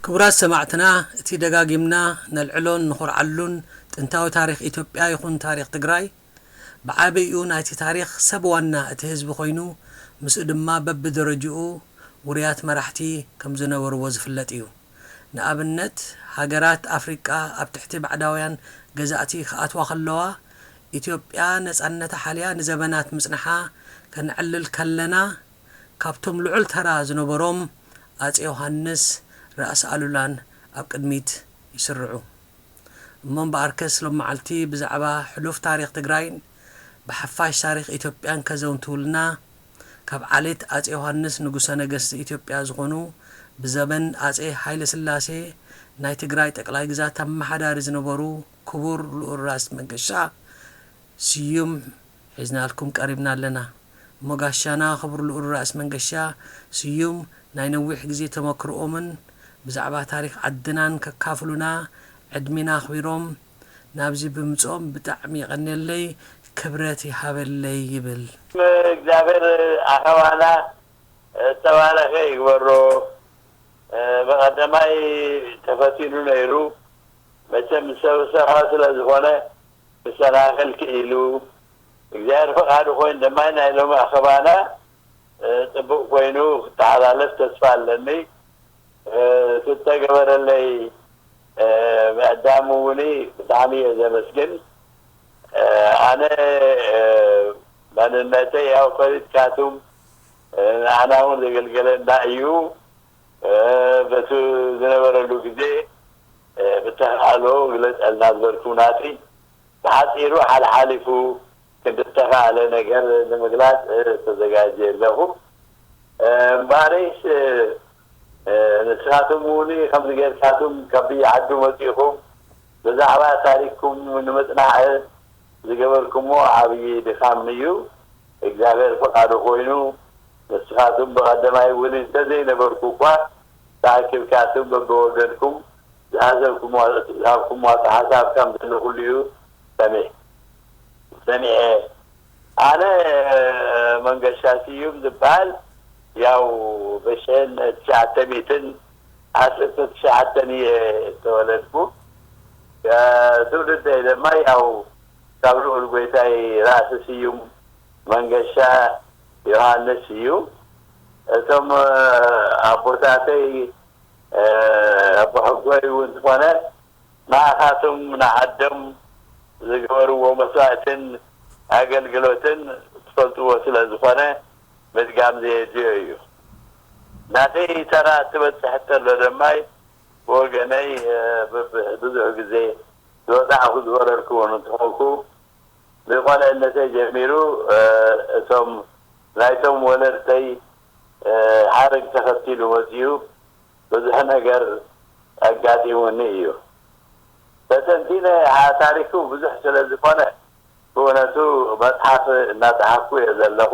ክቡራት ሰማዕትና፣ እቲ ደጋጊምና ነልዕሎን ንኹርዓሉን ጥንታዊ ታሪኽ ኢትዮጵያ ይኹን ታሪኽ ትግራይ፣ ብዓበይኡ ናይቲ ታሪኽ ሰብ ዋና እቲ ህዝቢ ኮይኑ፣ ምስኡ ድማ በብደረጅኡ ውሩያት መራሕቲ ከም ዝነበርዎ ዝፍለጥ እዩ። ንኣብነት፣ ሃገራት ኣፍሪቃ ኣብ ትሕቲ ባዕዳውያን ገዛእቲ ክኣትዋ ከለዋ፣ ኢትዮጵያ ነጻነታ ሓልያ ንዘበናት ምጽንሓ ከነዕልል ከለና፣ ካብቶም ልዑል ተራ ዝነበሮም ኣጼ ዮሃንስ፣ ራእሲ ኣሉላን ኣብ ቅድሚት ይስርዑ። እሞ እምበኣርከስ ሎም መዓልቲ ብዛዕባ ሕሉፍ ታሪኽ ትግራይን ብሓፋሽ ታሪኽ ኢትዮጵያን ከዘንትውልና ካብ ዓሌት ኣጼ ዮሃንስ ንጉሰ ነገስት ኢትዮጵያ ዝኾኑ ብዘበን ኣጼ ሃይለ ስላሴ ናይ ትግራይ ጠቅላይ ግዛት ኣመሓዳሪ ዝነበሩ ክቡር ልኡል ራስ መንገሻ ስዩም ሒዝናልኩም ቀሪብና ኣለና። እሞ ጋሻና ክቡር ልኡል ራእሲ መንገሻ ስዩም ናይ ነዊሕ ግዜ ተመክርኦምን ብዛዕባ ታሪኽ ዓድናን ከካፍሉና ዕድሚና ኣኽቢሮም ናብዚ ብምጽኦም ብጣዕሚ የቐንየለይ፣ ክብረት ይሃበለይ ይብል። እግዚኣብሔር ኣኸባና ዝተባረኸ ይግበሮ። ብቐደማይ ተፈቲኑ ነይሩ። መቸም ሰብ ሰብኣዊ ስለ ዝኾነ ክሰናኸል ክኢሉ። እግዚኣብሔር ፈቓዱ ኮይኑ ድማ ናይ ሎሚ ኣኸባና ጽቡቕ ኮይኑ ክተሓላለፍ ተስፋ ኣለኒ። ዝተገበረለይ ምዕዳም እውን ብጣዕሚ እየ ዘመስግን። ኣነ መንነተይ ያው ፈሊጥካቱም ንዓና እውን ዘገልገለና እዩ። በቲ ዝነበረሉ ግዜ ብተኻእሎ ግለጸልና ዝበልኩ ናተይ ብሓጺሩ ሓልሓሊፉ ክንዲ ዝተኻእለ ነገር ንምግላጽ ተዘጋጅየ ኣለኹ። እምበኣረይስ ንስኻትኩም እውን ከምዚ ጌርካትኩም ካብ ዓዱ መጺእኹም ብዛዕባ ታሪኽኩም ንምጽናዕ ዝገበርኩሞ ዓብዪ ድኻም እዩ። እግዚኣብሔር ፍቓዱ ኮይኑ ንስኻትኩም ብቐደማይ እውን እንተዘይነበርኩ እኳ ተኣኪብካትኩም በብወገንኩም ዝሃሰብኩሞ ዝሃብኩሞ ኣተሓሳብ ከም ዘሎ ኩሉ እዩ ሰሚዕ ሰሚዐ። ኣነ መንገሻ ስዩም ዝበሃል ያው ብሽሕን ትሽዓተ ሚእትን ዓሰርተ ትሽዓተን እየ ዝተወለድኩ። ትውልደይ ድማ ያው ካብ ልኡል ጎይታይ ራእሲ ስዩም መንገሻ ዮሃንስ እዩ። እቶም ኣቦታተይ ኣቦ ሕጎይ እውን ዝኾነ ንዓኻትም ንዓዶም ዝገበርዎ መስዋእትን ኣገልግሎትን ትፈልጥዎ ስለ ዝኾነ ምድጋም ዘየድልዮ እዩ። ናተይ ተራ ትበፅሕ ተሎ ደማይ ብወገነይ ብዙሕ ግዜ ዝወፃዕኩ ዝወረድኩ እውን እንትኾንኩ ብቆልዕነተይ ጀሚሩ እቶም ናይቶም ወለድተይ ሓረግ ተኸቲሉ መፂኡ ብዙሕ ነገር ኣጋጢሙኒ እዩ። ተተንቲነ ታሪኩ ብዙሕ ስለ ዝኾነ ብእውነቱ መፅሓፍ እናፀሓፍኩ እየ ዘለኹ።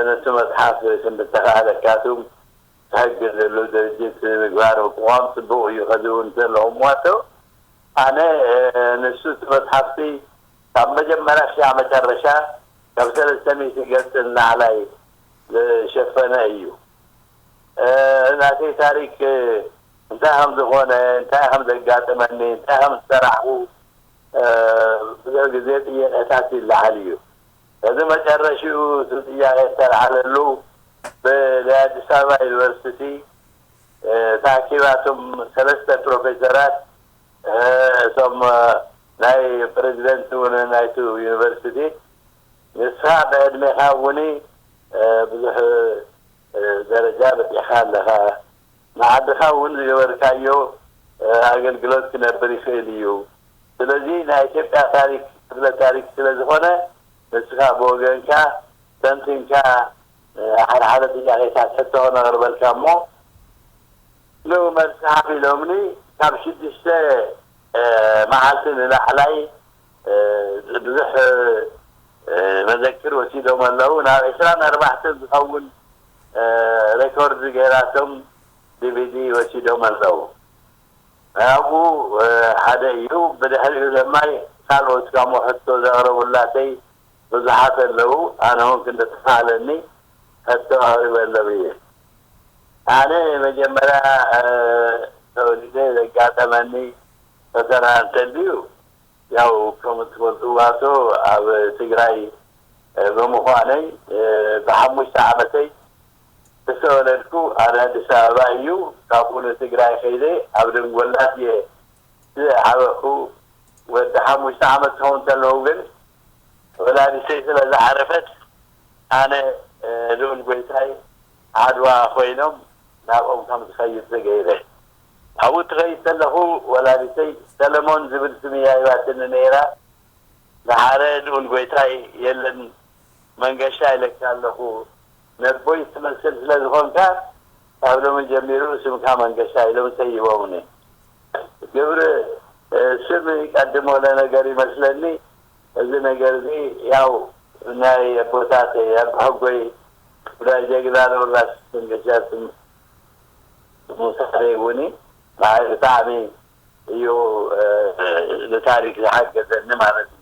ንሱ መፅሓፍ ክንዲ ተኻእለካቱ ሕጊ ዘለዎ ድርጅት ንምግባር ምቁቋም ፅቡቕ እዩ። ከዚ እውን ዘለኹም ዋቶ ኣነ ንሱ እቲ መፅሓፍቲ ካብ መጀመርያ ክሻዕ መጨረሻ ካብ ሰለስተ ሚእቲ ገፅ ንላዕላይ ዝሸፈነ እዩ። ናተይ ታሪክ እንታይ ከም ዝኾነ እንታይ ከም ዘጋጠመኒ እንታይ ከም ዝሰራሕኩ ብዙሕ ግዜ ጥያቄታት ይለዓል እዩ። እዚ መጨረሽኡ እቲ ጥያቄ ዝተልዓለሉ ብናይ ኣዲስ ኣበባ ዩኒቨርሲቲ ተኣኪባቶም ሰለስተ ፕሮፌሰራት እቶም ናይ ፕሬዚደንት እውን ናይቲ ዩኒቨርሲቲ ንስኻ ብዕድሜኻ እውን ብዙሕ ደረጃ በፂሕኻ ኣለኻ። ንዓድኻ እውን ዝገበርካዮ ኣገልግሎት ክነብር ይኽእል እዩ። ስለዚ ናይ ኢትዮጵያ ታሪክ ክፍለ ታሪክ ስለ ዝኾነ ንስኻ ብወገንካ ተንቲንካ ሓደ ሓደ ጥያቄታት ሕቶ ክነቕርበልካ እሞ ንኡ መልሲ ሃብ ኢሎምኒ ካብ ሽዱሽተ መዓልቲ ንላዕላይ ብዙሕ መዘክር ወሲዶም ኣለዉ። ናብ ዕስራን ኣርባዕተን ዝኸውን ሬኮርድ ገይራቶም ዲቪዲ ወሲዶም ኣለዉ። ናብኡ ሓደ እዩ። ብድሕሪኡ ድማ ካልኦት ካሞ ሕቶ ዘቕረቡላተይ ብዙሓት ኣለዉ። ኣነ እውን ክንዲ ተኻእለኒ ሕቶ ኣቕሪበሎም እየ። ኣነ መጀመርያ ተወሊደ ዘጋጠመኒ ፈተና እንተልዩ፣ ያው ከም እትፈልጥዎ ኣቶ ኣብ ትግራይ፣ እ፣ ብምዃነይ፣ እ፣ ብሓሙሽተ ዓመተይ ዝተወለድኩ ኣነ ኣዲስ ኣበባ እዩ። ካብኡ ንትግራይ ከይደ ኣብ ደንጎላት እየ ዝዓበኹ። ወዲ ሓሙሽተ ዓመት ክኸውን ከለኹ ግን ወላዲተይ ስለ ዝዓረፈት ኣነ፣ እ፣ ልኡል ጎይታይ ዓድዋ ኮይኖም ናብኦም ከም ዝኸይድ ተገይረ። ኣብኡ ትኸይድ ከለኹ ወላዲተይ ሰለሞን ዝብል ስም እያ ሂባትኒ ነይራ። ደሓረ ልኡል ጎይታይ የለን መንገሻ ኢለካ ኣለኹ። ነቦይ ትመስል ስለ ዝኾንካ ካብ ሎሚ ጀሚሩ ስምካ መንገሻ ኢሎም ሰይሞምኒ። ግብሪ፣ እ፣ ስም ይቀድሞ ለነገር ይመስለኒ። እዚ ነገር እዚ ያው ናይ ኣቦታተይ ኣባሓጎይ ብላይ ጀግና ንውራስ መንገሻ ስም ምውሳደይ እውን ንዓይ ብጣዕሚ እዩ፣ እ፣ ንታሪክ ዝሓገዘኒ ማለት እዩ።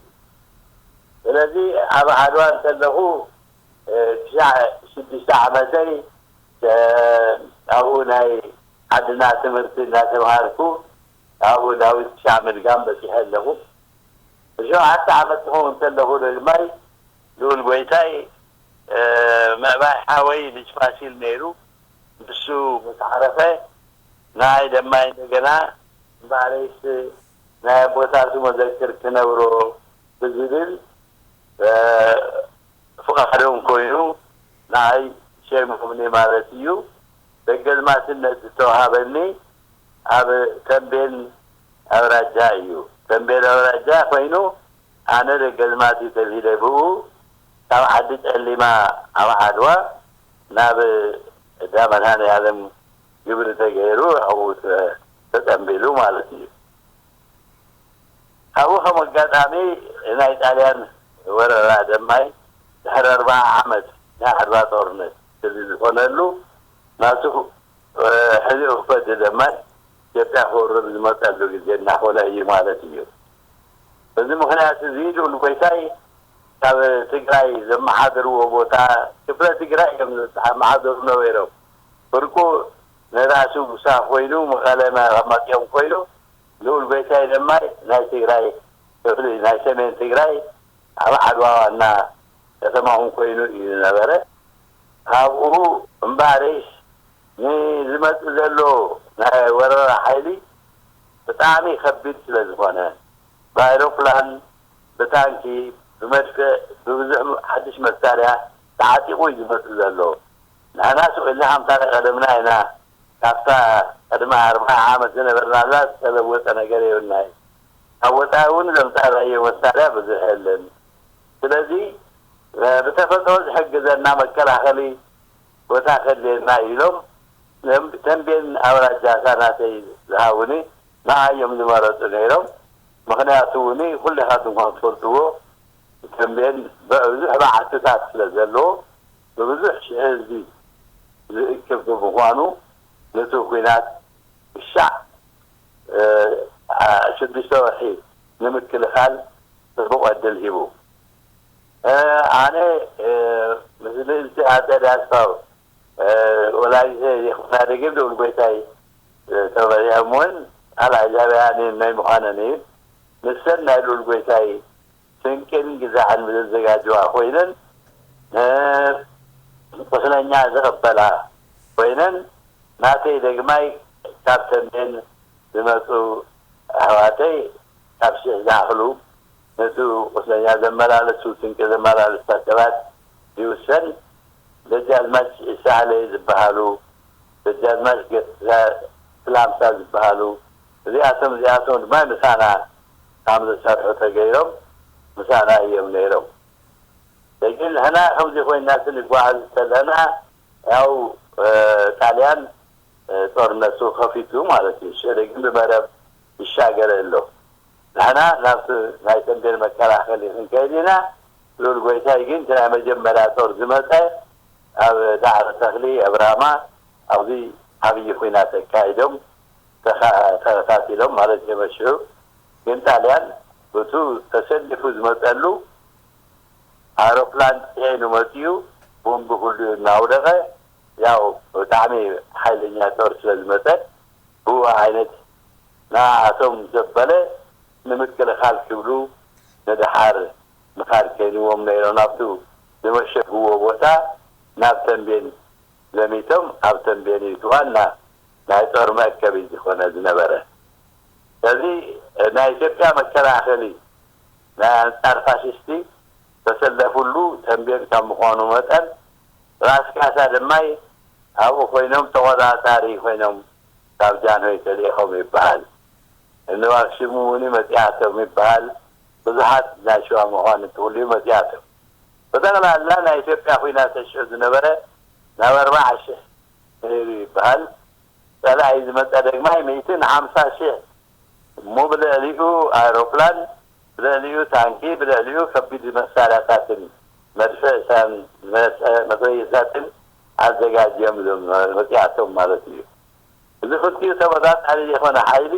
ስለዚ ኣብ ዓድዋ እንተለኹ፣ እ፣ ትሽዓ ሽዱሽተ ዓመተይ፣ እ፣ ኣብኡ ናይ ዓድና ትምህርቲ እናተምሃርኩ ኣብኡ ዳዊት ትሽዓ ምድጋም በፂሐ ኣለኹ። ብሸውዓተ ዓመት ክኸውን ከለኹ ደግማይ ልኡል ጎይታይ፣ እ፣ ምዕባይ ሓወይ ልጅ ፋሲል ነይሩ። ንሱ ምስ ዓረፈ ንዓይ ደማይ እንደገና እምበኣረይስ ናይ ኣቦታቱ መዘክር ክነብሮ ብዝብል፣ እ፣ ፍቓዶም ኮይኑ ንዓይ ሸይሞምኒ ማለት እዩ። ደገዝማችነት ዝተዋሃበኒ ኣብ ተምቤን ኣውራጃ እዩ። ተምቤን ኣውራጃ ኮይኑ ኣነ ደገዝማች ተብሂለ ብኡ ካብ ዓዲ ጨሊማ ኣብ ዓድዋ ናብ እንዳ መድሃኔ ዓለም ግብሪ ተገይሩ ኣብኡ ተ-፣ ተጠምቢሉ ማለት እዩ። ካብኡ ከም ኣጋጣሚ ናይ ጣልያን ወረራ ደማይ ድሕሪ ኣርባዓ ዓመት ናይ ዓድዋ ጦርነት ስለ ዝኾነሉ ናቱ፣ እ፣ ሕዚኡ ክፈዲ ደማይ ኢትዮጵያ ክወርር ዝመፀሉ ግዜ እናኾነ እዩ ማለት እዩ። በዚ ምኽንያት እዚ ልኡል ጎይታይ ካብ ትግራይ ዘመሓደርዎ ቦታ ክፍለ ትግራይ እዮም ዘመሓደሩ ነበሮም። ፍርቁ ንራሱ ጉሳ ኮይኑ መቐለ መቐመጢኦም ኮይኑ ልኡል ጎይታይ ደማይ ናይ ትግራይ ክፍሊ ናይ ሰሜን ትግራይ ኣብ ዓድዋ ዋና ከተማኹም ኮይኑ እዩ ዝነበረ። ካብኡ እምበኣረይስ ንዝመጽእ ዘሎ ናይ ወረራ ሓይሊ ብጣዕሚ ከቢድ ስለ ዝኾነ ብኣይሮፕላን፣ ብታንኪ፣ ብመድፍዕ፣ ብብዙሕ ሓድሽ መሳርያ ተዓጢቑ እዩ ዝመጽእ ዘሎ። ንሕና ስቕ ኢልና ከምታ ናይ ቀደምና ኢና። ካብታ ቅድሚ ኣርብዓ ዓመት ዝነበርናላ ዝተለወጠ ነገር የብልናይ። ካብ ወጻኢ እውን ዘምጻእናዮ መሳርያ ብዙሕ የለን። ስለዚ፣ እ፣ ብተፈጥሮ ዝሕግዘና መከላኸሊ ቦታ ከድልየና ኢሎም፣ ተም-፣ ተምቤን ኣውራጃ እታ ናተይ ዝሃቡኒ፣ ንዓ እዮም ዝመረጹ ነይሮም። ምኽንያቱ እውን ኩሌኻትኩም ከም ትፈልጥዎ፣ ተምቤን ብብዙሕ በዓትታት ስለ ዘለዎ፣ ብብዙሕ ሽሕ ህዝቢ ዝእክብ ብምዃኑ፣ ነቲ ኲናት ክሻዕ፣ እ፣ ኣ-፣ ሽዱሽተ ወርሒ ንምክልኻል ጽቡቕ ዕድል ሂቡ። እ፣ ኣነ፣ እ፣ ምስ ልእልቲ ኣጸደ ኣስፋው፣ እ፣ ወላዲተ ይኹና ደጊም ልኡል ጎይታይ፣ እ፣ ተመሪዖም እውን ኣልኣጃብያ ናይ ምዃነን እዩ። ንሰን ናይ ልኡል ጎይታይ ስንቅን ግዛዕን ዘዘጋጀዋ ኮይነን፣ እ፣ ቁስለኛ ዝቕበላ ኮይነን፣ ናተይ ደግማይ ካብ ተምቤን ዝመጹ ኣሕዋተይ ካብ ሽሕ ዝኣኽሉ ነቲ ቁስለኛ ዘመላለሱ፣ ስንቂ ዘመላለሳ ሰባት ይውሰን። ደጃዝማች ሳህለ ዝበሃሉ፣ ደጃዝማች ገሳ ስላምሳ ዝበሃሉ፣ እዚኣቶም፣ እዚኣቶም ድማ ምሳና ከም ዝሰርሑ ተገይሮም ምሳና እዮም ነይሮም። ሕጂ ንሕና ከምዚ ኮይና ክንጓዓዝ ከለና፣ ያው፣ እ፣ ጣልያን፣ እ፣ ጦርነቱ ከፊቱ ማለት እዩ። ሽዕለ ግን ብመረብ ይሻገር ኣሎ። ንሕና ናብቲ ናይ ተምቤን መከላኸሊ ክንከይድ ኢና። ልኡል ጎይታይ ግን እቲ ናይ መጀመርያ ጦር ዝመጸ ኣብ ዳዕሮ ተኽሊ፣ ኣብ ራማ፣ ኣብዚ ዓብዪ ኲናት ኣካይዶም ተኻ-፣ ተኸታቲሎም ማለት እዮም። ሽዑ ግን ጣልያን በቱ ተሰሊፉ ዝመጸሉ ኣውሮፕላን ጽዒኑ መጺኡ፣ ቦምቢ ኩሉ እናውደቐ፣ ያው ብጣዕሚ ሓይለኛ ጦር ስለ ዝመጸ፣ ብኡ ዓይነት ንኣቶም ዘበለ ንምክልኻል ክብሉ ንደሓር ምኻድ ከይንዎም ነይሮም። ናብቱ ዝመሸግዎ ቦታ ናብ ተንቤን ዘሚቶም፣ ኣብ ተንቤን እዩ እቲ ዋና ናይ ጦር መእከቢ ዝኾነ ዝነበረ። ስለዚ ናይ ኢትዮጵያ መከላኸሊ ናይ ኣንጻር ፋሽስቲ ተሰለፉሉ ተንቤን ካብ ምዃኑ መጠን ራስ ካሳ ድማ ኣብኡ ኮይኖም ተቆጻጻሪ ኮይኖም ካብ ጃንሆይ ተልኢኾም ይበሃል። እኒ ዋክሽም እውን መጺኣቶም ይበሃል። ብዙሓት ናይ ሸዋ መኳንንቲ ኩሉ መጺኣቶም። ብጠቕላላ ናይ ኢትዮጵያ ኩናት ተሽዑ ዝነበረ ናብ ኣርባዓ ሽሕ ነይሩ ይበሃል። ጸላኢ ዝመጸ ደግማይ ሚእትን ሓምሳ ሽሕ እሞ ብልዕሊኡ ኣውሮፕላን፣ ብልዕሊኡ ታንኪ፣ ብልዕሊኡ ከቢድ መሳርያታትን መድፍዕታን መጸ- መትረየሳትን ኣዘጋጅዮም እዮም መጺኣቶም ማለት እዩ። እዚ ክልቲኡ ተመጣጣኒ ዝኾነ ሓይሊ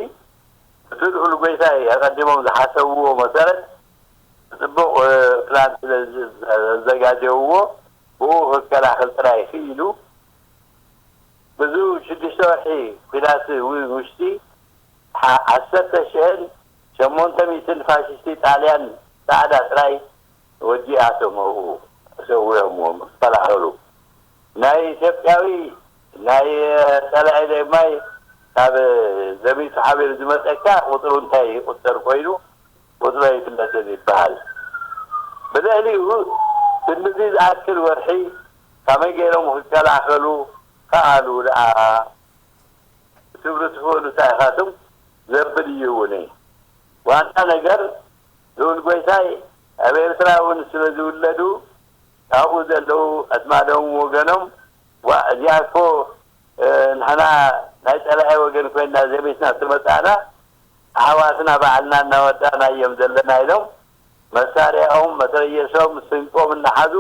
እቲ ልኡል ጎይታይ ኣቐዲሞም ዝሓሰብዎ መሰረት ብጽቡቕ ፕላን ስለ ዘዘጋጀውዎ ብኡ ክከላኸል ጥራይ ክኢሉ ብዙ ሽዱሽተ ወርሒ ኲናት ውሽጢ ዓሰርተ ሽሕን ሸሞንተ ሚእትን ፋሽስቲ ጣልያን ጻዕዳ ጥራይ ወዲኣቶም ኣብኡ ሰዊኦምዎም ክከላኸሉ። ናይ ኢትዮጵያዊ ናይ ጸላኢ ደማይ ካብ ዘሚቱ ሓቢሩ ዝመጸካ ቁፅሩ እንታይ ይቁጠር ኮይኑ ቁፅሩ ኣይፍለጥን ይበሃል። ብልዕሊኡ ክንድዚ ዝኣክል ወርሒ ከመይ ገይሮም ክከላኸሉ ከኣሉ ደኣ ክትብሉ ትኽእሉ እንታይ ኢኻትም ዘብል እዩ እውን። ዋና ነገር ልኡል ጎይታይ ኣብ ኤርትራ እውን ስለ ዝውለዱ ካብኡ ዘለዉ ኣዝማዶም ወገኖም ዋ እዚኣ እኮ ንሕና ናይ ጸላኢ ወገን ኮይና ዘቤትና ትመጻና ኣሕዋትና ባዕልና እናወዳእና እዮም ዘለና ኢሎም መሳርያኦም መትረየሶም ስንቆም እናሓዙ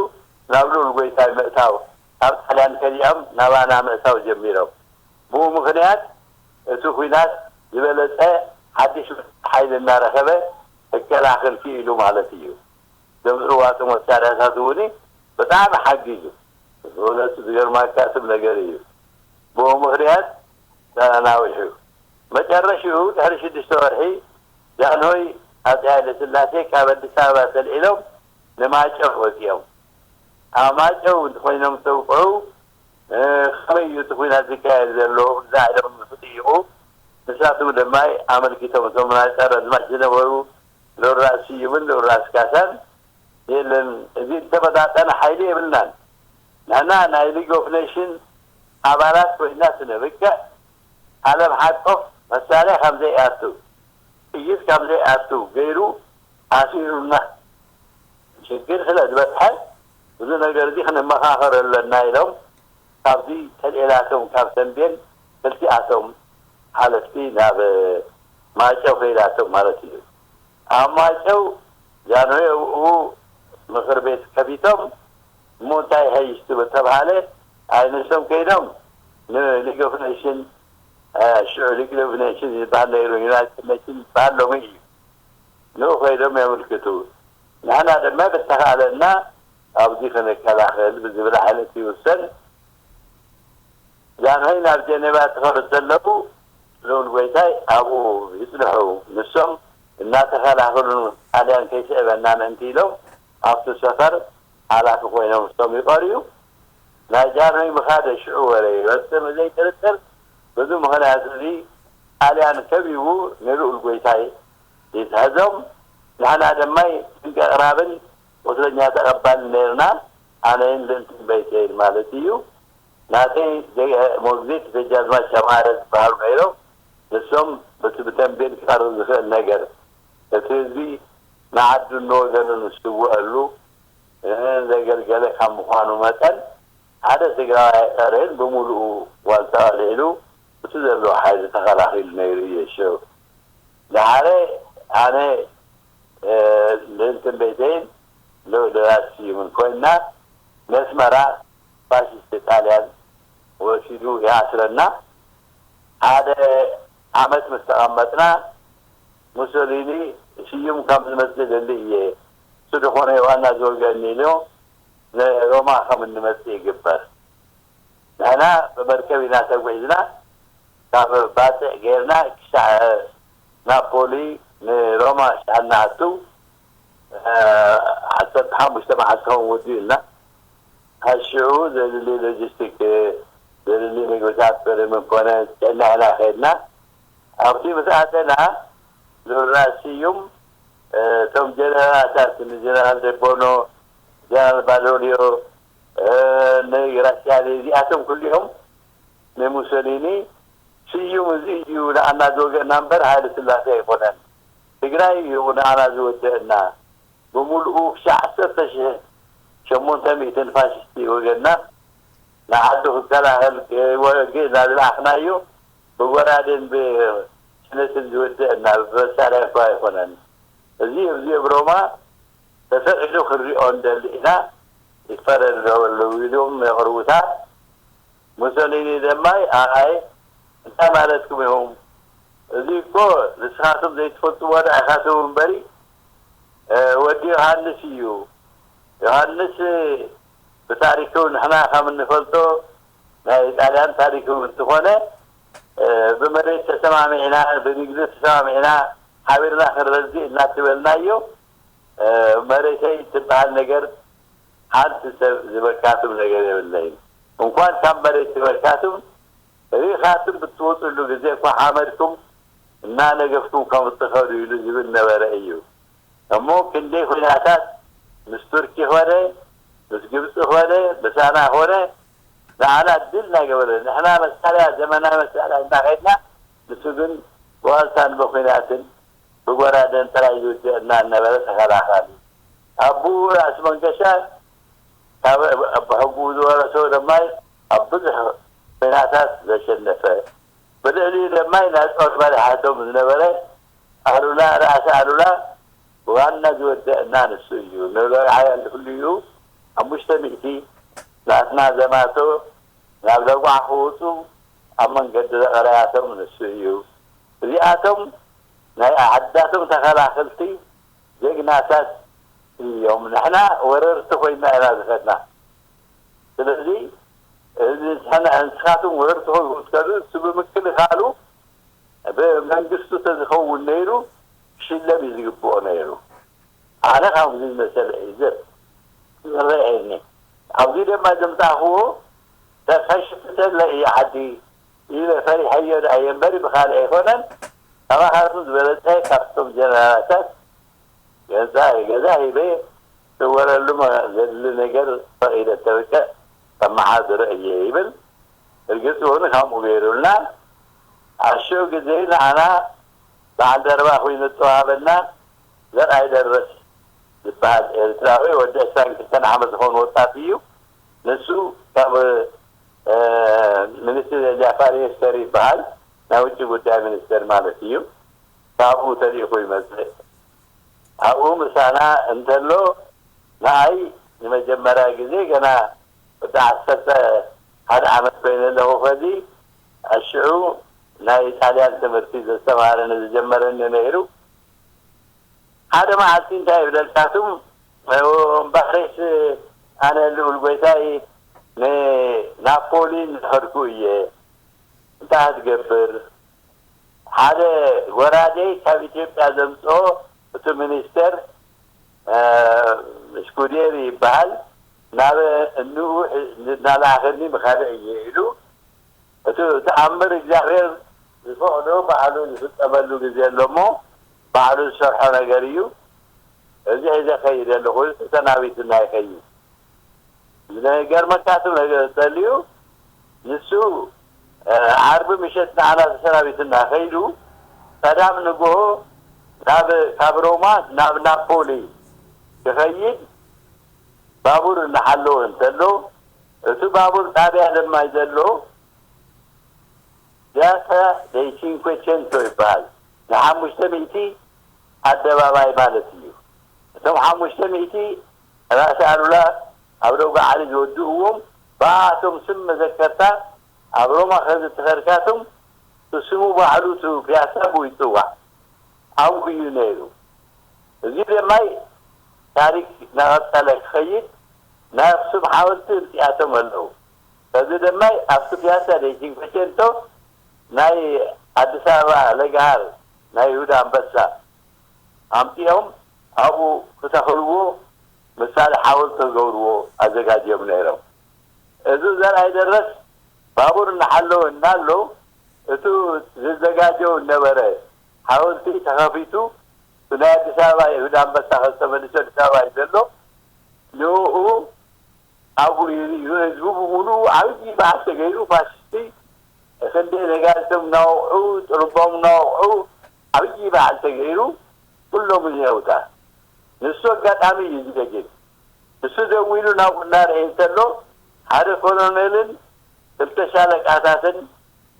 ናብ ልኡል ጎይታይ ምእታው ካብ ጣልያን ከሊኦም ናባና ምእታው ጀሚሮም። ብኡ ምኽንያት እቲ ኲናት ዝበለጸ ሓድሽ ሓይሊ እናረኸበ ክከላኸል ክኢሉ ማለት እዩ። ዘምጽእዋቱ መሳርያታት እውን ብጣዕሚ ሓጊዙ። ብእውነቱ ዝገርማካ ስብ ነገር እዩ። ብኡ ምኽንያት ተናዊሑ። መጨረሽኡ ድሕሪ ሽዱሽተ ወርሒ ጃንሆይ ኣጼ ሃይለ ስላሴ ካብ ኣዲስ ኣበባ ተልዒሎም ንማጨው ወፂኦም። ኣብ ማጨው እንተኮይኖም ተውቅዑ ከመይ እዩ እቲ ኩናት ዝካየድ ዘሎ ዛዕሎም ክጥይቁ ንሳቶም ድማ ኣመልኪቶም እቶም ናይ ጸረ ኣዝማች ዝነበሩ ሎራስ ስዩምን ሎራስ ካሳን የለን እዚ ዝተመጣጠነ ሓይሊ የብልናን። ንሕና ናይ ሊግ ኦፍ ኔሽን ኣባላት ኮይና ስነብቅዕ ዓለም ሓቆፍ መሳርያ ካብ ዘይኣቱ ጥይት ካብ ዘይኣቱ ገይሩ ኣሲሩና ሽግር ስለ ዝበፅሐ እዚ ነገር እዚ ክንመኻኸር ኣለና ኢሎም ካብዚ ተልኤላቶም ካብ ተንቤን ክልቲኣቶም ሓለፍቲ ናብ ማጨው ከይዳቶም ማለት እዩ። ኣብ ማጨው ጃንሆይ ኣብኡ ምኽር ቤት ከፊቶም እሞ እንታይ ይሀይሽ ትብል ተባሃለ። ኣይ ንሶም ከይዶም ንሊግ ኦፍ ኔሽን ሽዑ ሊግ ኦፍ ኔሽን ዝበሃል ነይሩ ዩናይትድ ኔሽን ዝበሃል ሎሚ እዩ። ንኡ ከይዶም የምልክቱ። ንሕና ድማ ብተኻእለና ኣብዚ ክንከላኸል ብዝብል ዓይነት ይውሰን። ጃንሆይ ናብ ጀኔቫ ትኸዱ ዘለዉ ልኡል ጎይታይ ኣብኡ ይጽንሑ። ንሶም እናተኸላኸሉ ጣልያን ከይስዕበና ምእንቲ ኢሎም ኣብቲ ሰፈር ሓላፊ ኮይኖም እሶም ይቐርዩ። ናይ ጃንሆይ ምኻደ ሽዑ ወረ ይበጽሕ ብዘይ ጥርጥር። በዚ ምኽንያት እዚ ጣልያን ከቢቡ ንልኡል ጎይታይ ይትሕዞም። ንሕና ድማ ጥንቂ ኣቕራብን ቁስለኛ ተቐባልን ነይርና። ኣነይን ልእልቲ እምበይተይን ማለት እዩ። ናተይ ሞግዚት ደጃዝማች ኣምሃረ ዝበሃሉ ነይሮም። ንሶም በቲ ብተንቤን ክቐርብ ዝኽእል ነገር እቲ ህዝቢ ንዓዱን ንወገኑን ዝስውአሉ ዘገልገለ ካብ ምዃኑ መጠን ሓደ ትግራዋይ ኣይቐረየን ብምሉኡ ዋልታ ኣልዒሉ እቲ ዘለዎ ሓይሊ ተኸላኺሉ ነይሩ እየ። ሽዑ ደሓረ ኣነ ልእልትን ቤተይን ልኡል ራስ ስዩምን ኮይንና ነስመራ ፋሽስት ጣልያን ወሲዱ ይኣስረና። ሓደ ዓመት ምስ ተቐመጥና ሙሶሊኒ ስዩም ከም ዝመጽእ ደሊ እየ እሱ ዝኾነ ዋና ዝወገኒ ኢሉ ንሮማ ከም እንመጽእ ይግበር። ንሕና ብመርከብ ኢና ተጓዒዝና ካብ ባጽዕ ጌርና ክሻዕ ናፖሊ ንሮማ ሻዕ እናኣቱ ዓሰርተ ሓሙሽተ መዓልቲ ኸውን ወዲኡልና። ካብ ሽዑ ዘድሊ ሎጂስቲክ፣ ዘድሊ ምግብታት በርምን ኮነ ጭዕና ኢና ከድና። ኣብቲ ምስ ኣተና ሉራ ስዩም እቶም ጀነራላት ንጀነራል ደቦኖ፣ ጀነራል ባዶሊዮ፣ ንግራሲያሊ እዚኣቶም ኩሊኦም ንሙሶሊኒ ስዩም እዚ እዩ ንኣና ዝወገእና እምበር ሃይለ ስላሴ ኣይኮነን። ትግራይ እዩ ንኣና ዝወደእና። ብምሉኡ ክሻዕ ዓሰርተ ሽሕ ሸሞንተ ሚእትን ፋሽስቲ ወገንና ንዓዱ ክከላኸል ወግእና ዝለኣኽናዮ ብጎራዴን ብስነትን ዝወደእና ብመሳርያ እኳ ኣይኮነን። እዚ ኣብዚ ኣብ ሮማ ተፈቒዱ ክንሪኦ ንደሊ ኢና። ይፈረድ ኣለዉ ኢሎም የቕርቡታ። ሙሶሊኒ ደማይ ኣይ እንታይ ማለትኩም ኢኹም? እዚ እኮ ንስኻትኩም ዘይትፈልጥዎ ዶ ኢኻትኩም እምበሪ ወዲ ዮሃንስ እዩ። ዮሃንስ ብታሪኩ ንሕና ከም እንፈልጦ ናይ ጣልያን ታሪኩ እንትኾነ ብመሬት ተሰማሚዕና ብንግዲ ተሰማሚዕና ሓቢርና ክንረዝእ እናትበልናዮ መሬተይ ትበሃል ነገር ሓንቲ ሰብ ዝበካትም ነገር የብለይን። እንኳን ካብ መሬት ዝበካትም ርኢኻትም ብትወፅሉ ግዜ እኳ ሓመድኩም እናነገፍኩም ከም እትኸዱ ኢሉ ዝብል ነበረ እዩ። እሞ ክንደይ ኩናታት ምስ ቱርኪ ኾነ ምስ ግብፂ ኾነ ምሳና ኾነ ንዓና ድል እናገበረ ንሕና መሳርያ ዘመናዊ መሳርያ እናኸድና ንሱ ግን ብዋልታን ብኩናትን ብጎራደን ጥራይ ዝውድእ እናነበረ ተኸላኻሊ ኣቡኡ ራእሲ መንገሻ ካብ ኣቦሕጉኡ ዝወረሶ ደማይ ኣብ ብዙሕ ኩናታት ዘሸነፈ ብልዕሊኡ ደማይ ናይ ጦር መሪሓቶም ዝነበረ ኣሉላ ራእሲ ኣሉላ ዋና ዝወደእና ንሱ እዩ። ንብረት ሓያል ክልዩ ሓሙሽተ ሚእቲ ናትና ዘማቶ ናብ ለጓዕ ክወፁ ኣብ መንገዲ ዘቐረያቶም ንሱ እዩ። እዚኣቶም ናይ ዓዳቶም ተኸላኸልቲ ጀግናታት እዮም። ንሕና ወረርቲ ኮይና ኢና ዝኸድና። ስለዚ እዚ ንስኻትኩም ወረርቲ ኮይንኩም ትከዱ እሱ ብምክልኻሉ ብመንግስቱ ተዝኸውን ነይሩ ክሽለም እዩ ዝግብኦ ነይሩ። ኣነ ካብዚ ዝመሰለ እዩ ዝረአየኒ። ኣብዚ ድማ ዘምፃእኽዎ ተኸሽፍተለ እዩ ዓዲ ኢለ ፈሪሐዮ ደኣ እየ እምበሪ ብኻልእ ኣይኮነን። ካባኻትኩም ዝበለፀ ካብቶም ጀነራላታት ገዛ ገዛ ሂበ ዝወረሉ ዘድሊ ነገር ፈቒደ ተብቀ ከመሓድሮ እየ ይብል። እርግፅ እውን ከምኡ ገይሩልና። ኣብ ሽዑ ግዜ ንዓና በዓል ደርባ ኮይኑ ዝተዋሃበና ዘርኣይ ደረስ ዝበሃል ኤርትራዊ ወዲ ዕስራን ክልተን ዓመት ዝኾኑ ወጣት እዩ። ንሱ ካብ ሚኒስትሪ ጃፋር ኤስተር ይበሃል ናይ ውጭ ጉዳይ ሚኒስቴር ማለት እዩ። ካብኡ ተልእኹ ይመፅእ። ኣብኡ ምሳና እንተሎ ንኣይ ንመጀመርያ ግዜ ገና ወዲ ዓሰርተ ሓደ ዓመት ኮይነ ኣለኹ። ከዚ ኣሽዑ ናይ ጣልያን ትምህርቲ ዘስተማረኒ ዝጀመረኒ ነይሩ። ሓደ መዓልቲ እንታይ ይብለልካቱም እምባሬስ ኣነ ልኡል ጎይታይ ንናፖሊ እናኸድኩ እየ። እንታይ ትገብር? ሓደ ጎራዴ ካብ ኢትዮጵያ ዘምፅኦ እቲ ሚኒስተር ስኩዴሪ ይበሃል ናብ እንኡ እናለኣኸኒ ምኻደ እየ ኢሉ እቲ ተኣምር እግዚኣብሔር ዝፈቕዶ ባዕሉ ዝፍፀመሉ ግዜ ኣሎ እሞ ባዕሉ ዝሰርሖ ነገር እዩ። እዚ ሒዘ ከይድ ኣለኹ ተሰናቢትና ይኸይድ። ዝገርመካቱ ነገር እንተልዩ ንሱ ዓርቢ ምሸት ንዓና ተሰናቢትና ከይዱ ቀዳም ንግሆ ናብ ካብ ሮማ ናብ ናፖሊ ክኸይድ ባቡር እናሓለወ እንተሎ እቲ ባቡር ጣብያ ለማይ ዘሎ ፒያሳ ደይ ሲንኮ ሴንቶ ይበሃል። ንሓሙሽተ ሚእቲ ኣደባባይ ማለት እዩ። እቶም ሓሙሽተ ሚእቲ ራእሲ ኣሉላ ኣብ ደጉ ዓሊ ዝወድእዎም ብኣቶም ስም መዘከርታ ኣብ ሮማ ከም ዝተኸድካቶም ስሙ ባዕሉ እቲ ፒያሳ ብኡ ይፅዋዕ ኣብኡ እዩ ነይሩ። እዚ ደማይ ታሪክ እናቐፀለ ክኸይድ ናይ ኣክሱም ሓወልቲ እምፅኣቶም ኣለዉ። ከዚ ደማይ ኣብቲ ፒያሳ ደይ ሲንኮ ሴንቶ ናይ ኣዲስ ኣበባ ለገሃር ናይ ይሁዳ ኣንበሳ ኣምፂኦም ኣብኡ ክተኽልዎ ምሳሌ ሓወልቲ ክገብርዎ ኣዘጋጅዮም ነይሮም። እዚ ዘርኣይ ደረስ ባቡር እናሓለወ እናሎ እቱ ዝዘጋጀው ነበረ ሓወልቲ ተኸፊቱ ናይ ኣዲስ ኣበባ ይሁዳ ኣንበሳ ከዝተመልሶ ኣዲስ ኣበባ እዩ ዘሎ። ንኡ ኣብኡ ይርኢ ህዝቡ ብምሉኡ ዓብዪ በዓል ተገይሩ ፋሽስቲ ክንደ ነጋሪቶም እናወቕዑ ጥርቦም እናወቕዑ ዓብዪ በዓል ተገይሩ ኩሎም እዚአውታ ንሱ ኣጋጣሚ እዩ ዝደግም ንሱ ደዊሉ ናብኡ እናርአ እንተሎ ሓደ ኮሎኔልን ክልተ ሻለቃታትን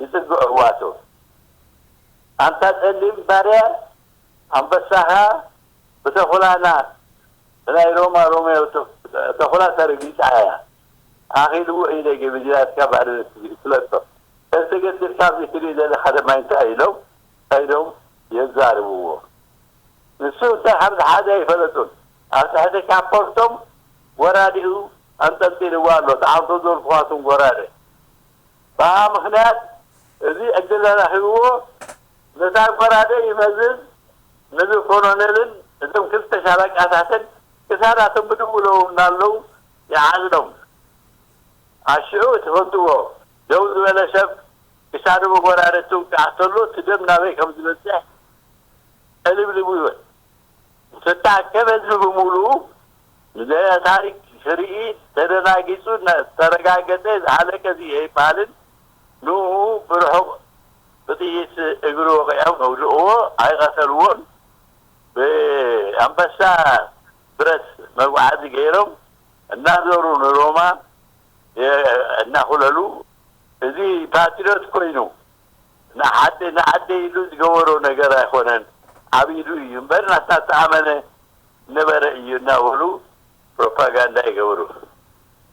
ይፅግዕዋቶ ኣንታ ፀሊም ባርያ ኣንበሳኻ ብተኹላና ብናይ ሮማ ሮሜዮ ተኹላ ተረጊፃ እያ ኣኺልዎ ኢለ ገቢዚላትካ ባርነት ፍለጦ ተዝተገድልካ ኣብዚ ትሪኢ ዘለኻ ድማ እንታይ ኢሎም ከይዶም የዛርብዎ ንሱ እንታይ ከም ዝሓዘ ኣይፈለጡን ኣብ ትሕቲ ካፖርቶም ጎራዲኡ ኣንጠልጢልዎ ኣሎ ተዓምቶ ዘልኩዋቱን ጎራደ ብኣ ምኽንያት እዚ ዕድል ኣረኺብዎ ነታ ጎራደ ይመዝዝ ነዚ ኮሎኔልን እዞም ክልተ ሻለቃታትን ክሳዳቶም ብድውለዎም እናለዉ ይዓጽዶም ኣሽዑ ትፈልጥዎ ደው ዝበለ ሰብ ክሳዱ ብጎራደ ትውቃዕ ተሎ እቲ ደም ናበይ ከም ዝበፅሕ ዕልብልቡ ይብል ዝተኣከበ ህዝቢ ብምሉኡ ንዘ ታሪክ ክርኢ ተደናጊፁ ዝተረጋገፀ ዝሃለቀ እዚ ኣይበሃልን ንኡ ብርሑቕ ብጥይት እግሪ ወቒዖም ኣውድቕዎ ኣይቐተልዎን ብኣንበሳ ብረት መጉዓዚ ገይሮም እናዞሩ ንሮማ እናኹለሉ እዚ ፓትሪዮት ኮይኑ ንዓደ ንዓደ ኢሉ ዝገበሮ ነገር ኣይኮነን ዓብ ኢሉ እዩ እምበር ናታ ተኣመነ ነበረ እዩ እናበሉ ፕሮፓጋንዳ ይገብሩ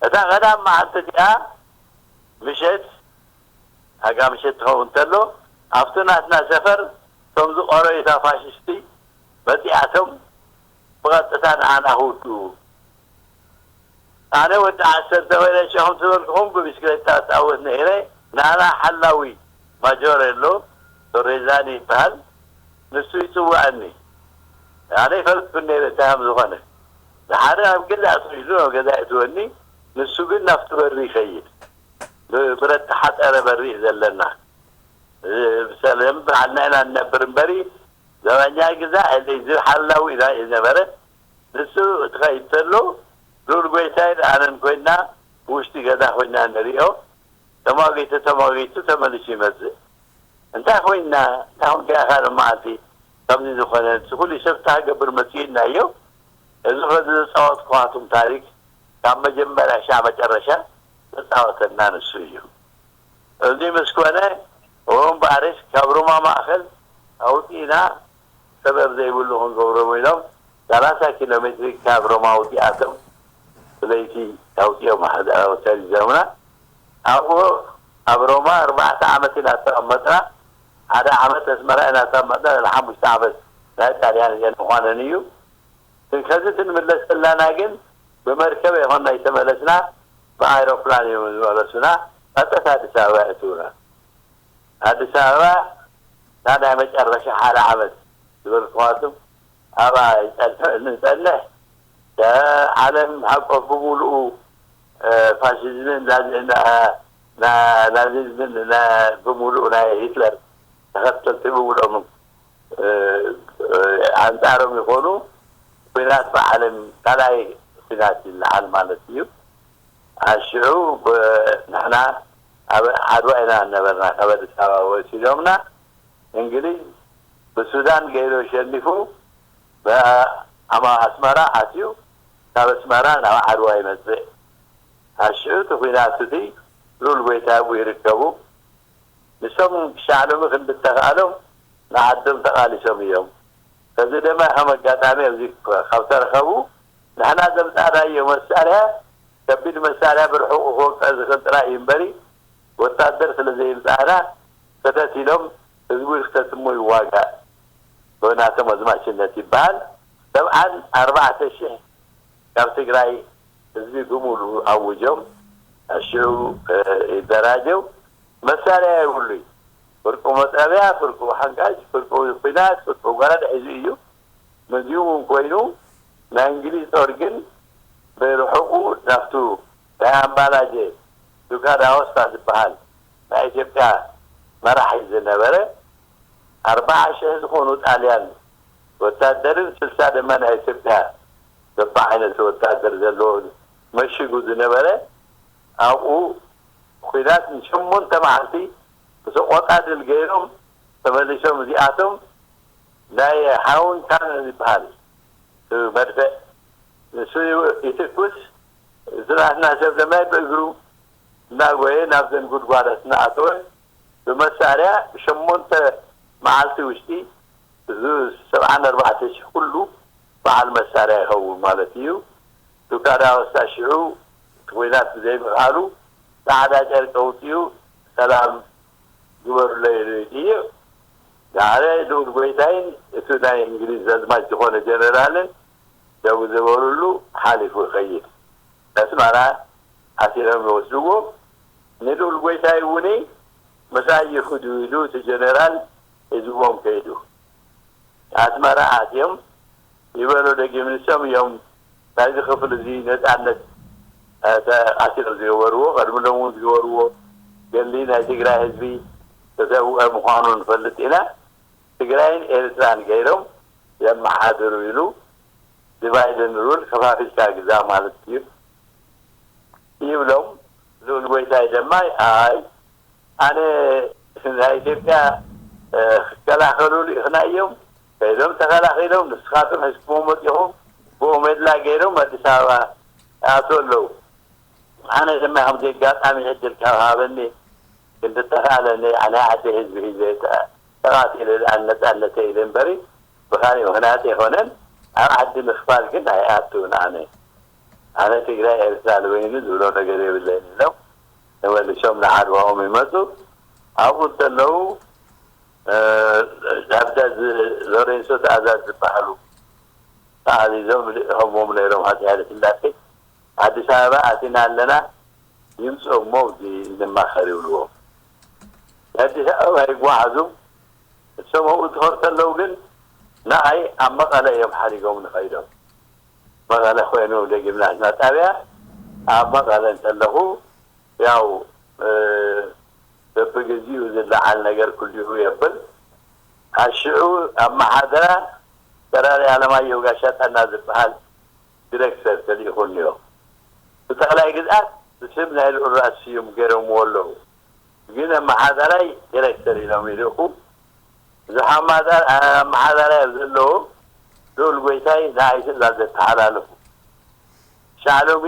እታ ቀዳም መዓልቲ እቲኣ ምሸት ኣጋ ምሸት ትኸውን እንተሎ ኣብቲ ናትና ሰፈር እቶም ዝቆረዩታ ፋሽስቲ መፂኣቶም ብቐጥታ ንዓና ክውድኡ ኣነ ወዲ ዓሰርተ ኮይነ ሸኹም ዝበልኩኹም ብብሽክሌታ እፃወት ነይረ ናና ሓላዊ ማጆሬሎ ቶሬዛኒ ይበሃል ንሱ ይፅውዐኒ ኣነ ይፈልጥኩን ነይረ እንታይ ከም ዝኾነ ንሓደ ኣብ ገዛ ኣትው ኢሉ ናብ ገዛ የእትወኒ ንሱ ግን ናብቲ በሪ ይኸይድ ብብረት ተሓፀረ በሪ እዩ ዘለና ብሰለም በዓልና ኢና ንነብር እምበሪ ዘበኛ ግዛ እዚ ሓላዊ ኢና እዩ ነበረ ንሱ ትኸይድ ተሎ ልኡል ጎይታይን ኣነን ኮይና ብውሽጢ ገዛ ኮይና ንሪኦ ተማጊቱ ተማጊቱ ተመሊሱ ይመፅእ እንታይ ኮይና እንታይ ኮንካ ኢኻ መዓልቲ ከምዚ ዝኾነ ኩሉ ሰብ ታገብር መፅኡ ኢልናዮ እዚ ከዚ ዝፃወትኩዋቱም ታሪክ ካብ መጀመርያ ሻዕ መጨረሻ ዘፃወተና ንሱ እዩ እዚ ምስ ኮነ ወንባርሽ ካብ ሮማ ማእኸል ኣውፂእና ሰበብ ዘይብሉ ክንገብሮም ኢሎም ሰላሳ ኪሎ ሜትሪ ካብ ሮማ ኣውፂኣቶም ብለይቲ ኣውፂኦም ሰሪዞምና ኣብኡ ኣብ ሮማ ኣርባዕተ ዓመት ኢና ዝተቐመጥና ሓደ ዓመት ኣስመራ ኢና ዝተቐመጥና ንሓሙሽተ ዓመት ናይ ጣልያን እየን ምዃነን እዩ ከዚ ክንምለስ ከላና ግን ብመርከብ ይኾን ናይ ተመለስና ብኣይሮፕላን እዮም ዝመለሱና ቀጥታ ኣዲስ ኣበባ የእትውና ኣዲስ ኣበባ እታ ናይ መጨረሻ ሓደ ዓመት ዝበልኩዋትም ኣብኣ ይፀንሕ ንፀንሕ ዓለም ሓቆፍ ብምሉኡ ፋሽዝምን ናዚዝምን ብምሉኡ ናይ ሂትለር ተኸተልቲ ብምሉኦም ኣንፃሮም ይኾኑ ኩናት ብዓለም ካልኣይ ኩናት ይለዓል ማለት እዩ ኣሽዑ ንሕና ኣብ ዓድዋ ኢና ነበርና ካብ ኣዲስ ኣበባ ወሲዶምና እንግሊዝ ብሱዳን ገይሩ ሸኒፉ ኣስመራ ኣትዩ ካብ ኣስመራ ናብ ዓድዋ ይመፅእ ኣሽዑ እቲ ኩናት እቲ ሉል ጎይታ ኣብኡ ይርከቡ ንሶም ክሻዕለሙ ክንዲ ተኽኣሎም ንዓዶም ተቓሊሶም እዮም። ከዚ ድማ ከም ኣጋጣሚ ኣብዚ ካብ ተረኸቡ ንሕና ዘምፃእናዮ መሳርያ ከቢድ መሳርያ ብርሑቑ ክወቅዕ ዝኽእል ጥራይ እዩ እምበሪ ወታደር ስለ ዘየምፃእና ሰተት ኢሎም ህዝቡ ክተትሞ ይዋጋእ ብናቶም ኣዝማችነት ይበሃል። ሰብዓን ኣርባዕተ ሽሕ ካብ ትግራይ ህዝቢ ብምሉኡ ኣውጆም ሽዑ ይደራጀው መሳርያ የብሉይ ፍርቁ መጥረቢያ፣ ፍርቁ ሓንጋጅ፣ ፍርቁ ኲናት፣ ፍርቁ ጎራድ ሒዙ እዩ። መዚኡ እውን ኮይኑ ናይ እንግሊዝ ጦር ግን ብርሑቑ ናብቱ ናይ ኣምባላጀ ዱካ ዳወስታ ዝበሃል ናይ ኢትዮጵያ መራሒ ዝነበረ ኣርባዓ ሽሕ ዝኾኑ ጣልያን ወታደርን ስልሳ ድማ ናይ ኢትዮጵያ በብዓይነቱ ወታደር ዘለዎ መሽጉ ዝነበረ ኣብኡ ኲናት ንሸሞንተ መዓልቲ ብሰቆጣ ድል ገይሮም ተመሊሶም። እዚኣቶም ናይ ሃውን ካነን ዝበሃል መድፍዕ ንሱ ይትኩስ፣ ዝናትና ሰብ ድማ ብእግሩ እናጎየ ናብዘን ጉድጓዳት እናኣተወ ብመሳርያ ሸሞንተ መዓልቲ ውሽጢ እዚ ሰብዓን ኣርባዕተ ሽሕ ኩሉ በዓል መሳርያ ይኸውን ማለት እዩ። ዱካ ዳወስታ ሽዑ እቲ ኲናት ብዘይምኽኣሉ ጻዕዳ ጨርቂ ኣውጺኡ ሰላም ግበሩለይ ኢሉ ይጥይቕ። ዳዕረ ልኡል ጎይታይን እቲ ናይ እንግሊዝ ዘዝማች ዝኾነ ጀነራልን ደው ዝበሉሉ ሓሊፉ ይኸይድ። ኣስመራ ኣሲሮም ይወስድዎ። ንልኡል ጎይታይ እውን ምሳይ ይኽዱ ኢሉ እቲ ጀነራል ሒዝዎም ከይዱ። ኣስመራ ኣትዮም ይበሎ ደጊም ንሶም እዮም ናይዚ ክፍሊ እዚ ነፃነት ኣሲሮም ዝገበርዎ። ቀድሚ ሎም እውን ዝገበርዎ ገሊ ናይ ትግራይ ህዝቢ ተሰውአ ምዃኑ ንፈልጥ ኢና። ትግራይን ኤርትራን ገይሮም የመሓድሩ ኢሉ ዲቫይድን ሩል ከፋፊልካ ግዛ ማለት እዩ ይብሎም። ልኡል ጎይታይ ድማ ኣይ ኣነ ናይ ኢትዮጵያ ክከላኸሉ ልኢኽና እዮም ከይዶም ተኸላኺሎም ንስኻትም ሕዝክዎም ወፂኹም ብኡ ሜድላ ገይሮም ኣዲስ ኣበባ ኣቶ ኣለዉ። ኣነ ድማ ከምዚ ኣጋጣሚ ዕድል ካብ ሃበኒ ክንዲ ተኻእለኒ ናይ ዓዲ ህዝቢ ሒዘ ተቓቲለ ደኣ ነፃነተ ኢለ እምበሪ ብኻሊእ ምኽንያት ኣይኮነን። ኣብ ዓዲ ምኽፋል ግን ኣይኣቱን ኣነ። ኣነ ትግራይ ኤርትራ ልበይኑ ዝብሎ ነገር የብለይን ኢሎም ተመሊሶም ንዓድዋኦም ይመፁ። ኣብኡ እንተለዉ ዳብዳ ሎሬንሶ ትኣዛዝ ዝበሃሉ ተኣዚዞም ልእኸሞም ነይሮም ሃፀይ ሃይለስላሴ ኣዲስ ኣበባ ኣቲና ኣለና ይምፅኡ እሞ እዚ ንማኸር ይብልዎም። ኣዲስ ኣበባ ይጓዓዙ። እሶም ኣብኡ ትኸር ከለዉ ግን ንኣይ ኣብ መቐለ እዮም ሓዲጎም ንኸይዶም። መቐለ ኮይኑ ደጊምና ህዝና ጣብያ ኣብ መቐለ እንተለኹ ያው በብግዚኡ ዝለዓል ነገር ኩሊኡ የብል። ኣሽዑ ኣብ መሓደራ ተራሪ ኣለማየሁ ጋሻ ጠና ዝበሃል ዲሬክተር ተልኢኹ እኒኦ። ብጠቕላይ ግዝኣት ብስም ናይ ልዑል ራእሲ ስዩም ገይሮምዎ ኣለዉ። ግን ኣመሓዳራይ ዲሬክተር ኢሎም ይልእኹ። ብዙሕ ኣመሓዳራይ ኣብ ዘለዉ ልኡል ጎይታይ ንኣይ ትእዛዝ ዘተሓላልፉ። ሻዕሎሚ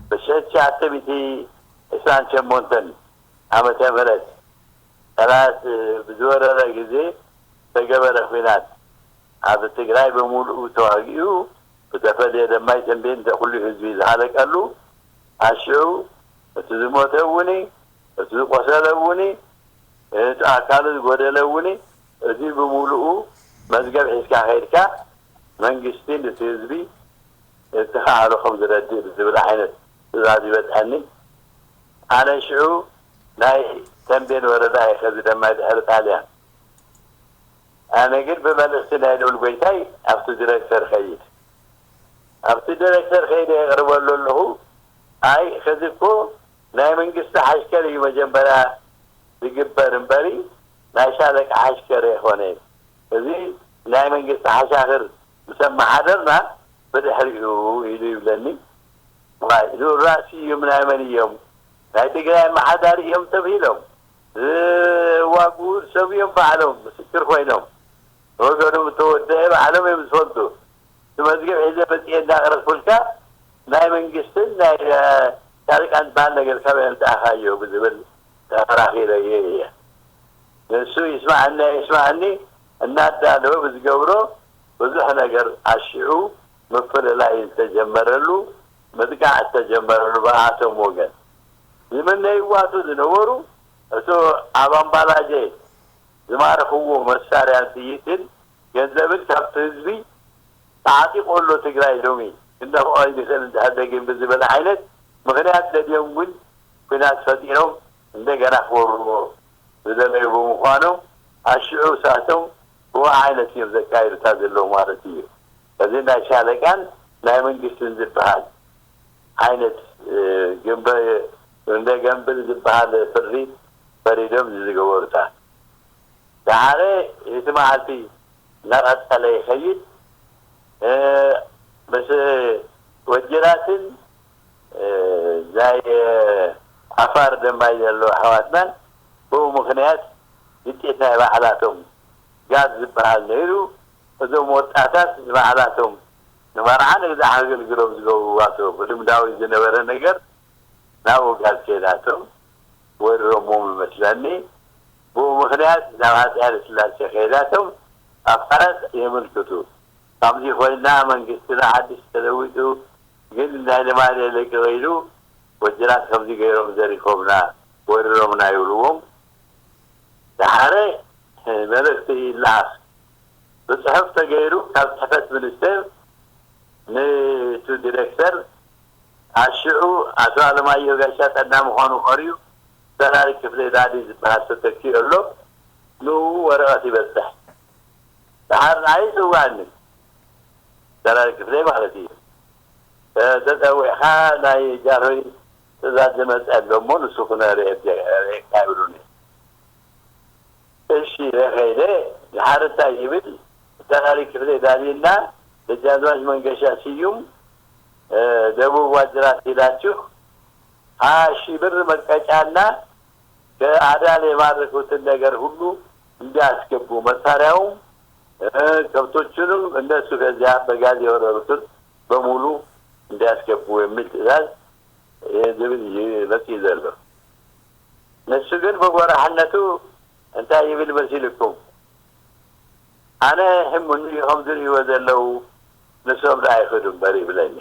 ብሽሕቲ ሸዓተ ሚእቲ ዕስራን ሸሞንተን ዓመተ ምህረት ጠላት ብዝወረረ ግዜ ዝተገበረ ኲናት ኣብ ትግራይ ብምሉኡ ተዋጊኡ ብተፈለየ ደማይ ተንቤን ኩሉ ህዝቢ ዝሃለቀሉ ኣሽዑ እቲ ዝሞተ እውን እቲ ዝቆሰለ እውን እቲ ኣካሉ ዝጎደለ እውን እዚ ብምሉኡ መዝገብ ሒዝካ ከይድካ መንግስቲ ነቲ ህዝቢ እቲ ከኣሎ ከም ዝረድእ ብዝብል ዓይነት ትእዛዝ ይበፅሐኒ። ኣነ ሽዑ ናይ ተንቤን ወረዳ እየ ከዚ ደማይ ድሕሪ ጣልያን ኣነ ግን ብመልእኽቲ ናይ ልኡል ጎይታይ ኣብቲ ዲሬክተር ኸይድ ኣብቲ ዲሬክተር ኸይደ የቕርበሉ ኣለኹ። ኣይ ኸዚ እኮ ናይ መንግስቲ ሓሽከር እዩ መጀመርያ ዝግበር እምበሪ ናይ ሻለቃ ሓሽከር የኾነ። እዚ ናይ መንግስቲ ሓሻኽር ምስ ኣመሓደርና ብድሕሪኡ ኢሉ ይብለኒ። ዋይ ልኡል ራእሲ እዮም ናይ መን እዮም? ናይ ትግራይ ኣመሓዳሪ እዮም ተብሂሎም ዝዋግኡ ሰብ እዮም ባዕሎም ምስክር ኮይኖም። ወገኖም እተወደአ ባዕሎም እዮም ዝፈልጡ። እቲ መዝገብ ሒዘ መፅኤ እንዳቕረብኩልካ ናይ መንግስትን ናይ ሻለቃን ዝበሃል ነገር ካበይ ኣምፃእኻዮ ብዝብል ተኸራኺረዮ እየ። ንሱ ይስማዓኒ ኣይስማዓኒ እናዳለወ ብዝገብሮ ብዙሕ ነገር ኣሽዑ ምፍልላይ ዝተጀመረሉ ምጥቃዕ ዝተጀመረሉ ብኣቶም ወገን ዝምነይዋቱ ዝነበሩ እቶ ኣብ ኣምባላጀ ዝማረኽዎ መሳርያን ጥይትን ገንዘብን ካብቲ ህዝቢ ተዓጢቑ ኣሎ ትግራይ ሎሚ ክንደፍኦ ኣይንኽእል እንድሕር ደጊም ብዝብል ዓይነት ምኽንያት ደልዮም እውን ኲናት ፈጢሮም እንደገና ክወርዎ ዝደለዩ ብምዃኖም ኣሽዑ ሳቶም ብኡ ዓይነት እዮም ዘካይዱታ ዘለዉ ማለት እዩ። እዚ ናይ ሻለቃን ናይ መንግስትን ዝበሃል ዓይነት ግንበ እንደ ገንብል ዝበሃል ፍርዲ ፈሪዶም ዝገበሩታ። ደሓረ እቲ መዓልቲ እናቐጸለ ይኸይድ። ምስ ወጀራትን ናይ ዓፋር ደማይ ዘለዉ ኣሕዋትናን ብኡ ምኽንያት ግጭት ናይ ባዕላቶም ጋዝ ዝበሃል ነይሩ። እዞም ወጣታት ንባዕላቶም ንመርዓ ንግዛዕ ከገልግሎም ዝገብርዋቶ ብልምዳዊ ዝነበረ ነገር ናብኡ ጋዝ ከይዳቶም ወሪሮሞም ይመስለኒ። ብኡ ምኽንያት ናብ ሃፀይ ሃይለስላሴ ከይዳቶም ኣብ ፈረስ የምልክቱ። ከምዚ ኮይና መንግስትና ሓድሽ ተለዊጡ ግን ናይ ልማደ ለቂ ኢሉ ወጀራት ከምዚ ገይሮም ዘሪፎምና ወሪሮምና ይብልዎም። ደሓረ መልእኽቲ ይለኣኽ ብፅሑፍ ተገይሩ ካብ ፅሕፈት ሚኒስቴር ንቱ ዲሬክተር ኣሽዑ ኣቶ ኣለማዮ ጋሻ ጠና ምዃኑ ቀርዩ ሰራሪ ክፍለ ዳዲ ዝበሃል ተተኪኡ ኣሎ። ንኡ ወረቐት ይበፅሕ። ደሓር ንዓይ ይፅዋዕኒ ሰራሪ ክፍለ ማለት እዩ። ተፀዊዕካ ናይ ጃርሆይ ትእዛዝ ዝመፀ ኣሎ እሞ ንሱ ክነርእየካ ይብሉኒ። እሺ ከይደ። ድሓር እንታይ ይብል? ተጋሪ ክፍለ ዳሊና ደጃዝማች መንገሻ ስዩም ደቡብ ዋጅራት ሄዳችሁ ሀያ ሺህ ብር መቀጫና ከአዳል የማረኩትን ነገር ሁሉ እንዲያስገቡ መሳሪያውም ከብቶቹንም እነሱ ከዚያ በጋዝ የወረሩትን በሙሉ እንዲያስገቡ የሚል ትእዛዝ ዝብል እዩ መፅኡ ዘሎ። ንሱ ግን ብጎራሕነቱ እንታይ ይብል መሲልኩም? ኣነ ሕሙኒ ኢኹም ዝርእይዎ ዘለዉ ንሶም ደኣ ይኽዱ እምበር ይብለኒ።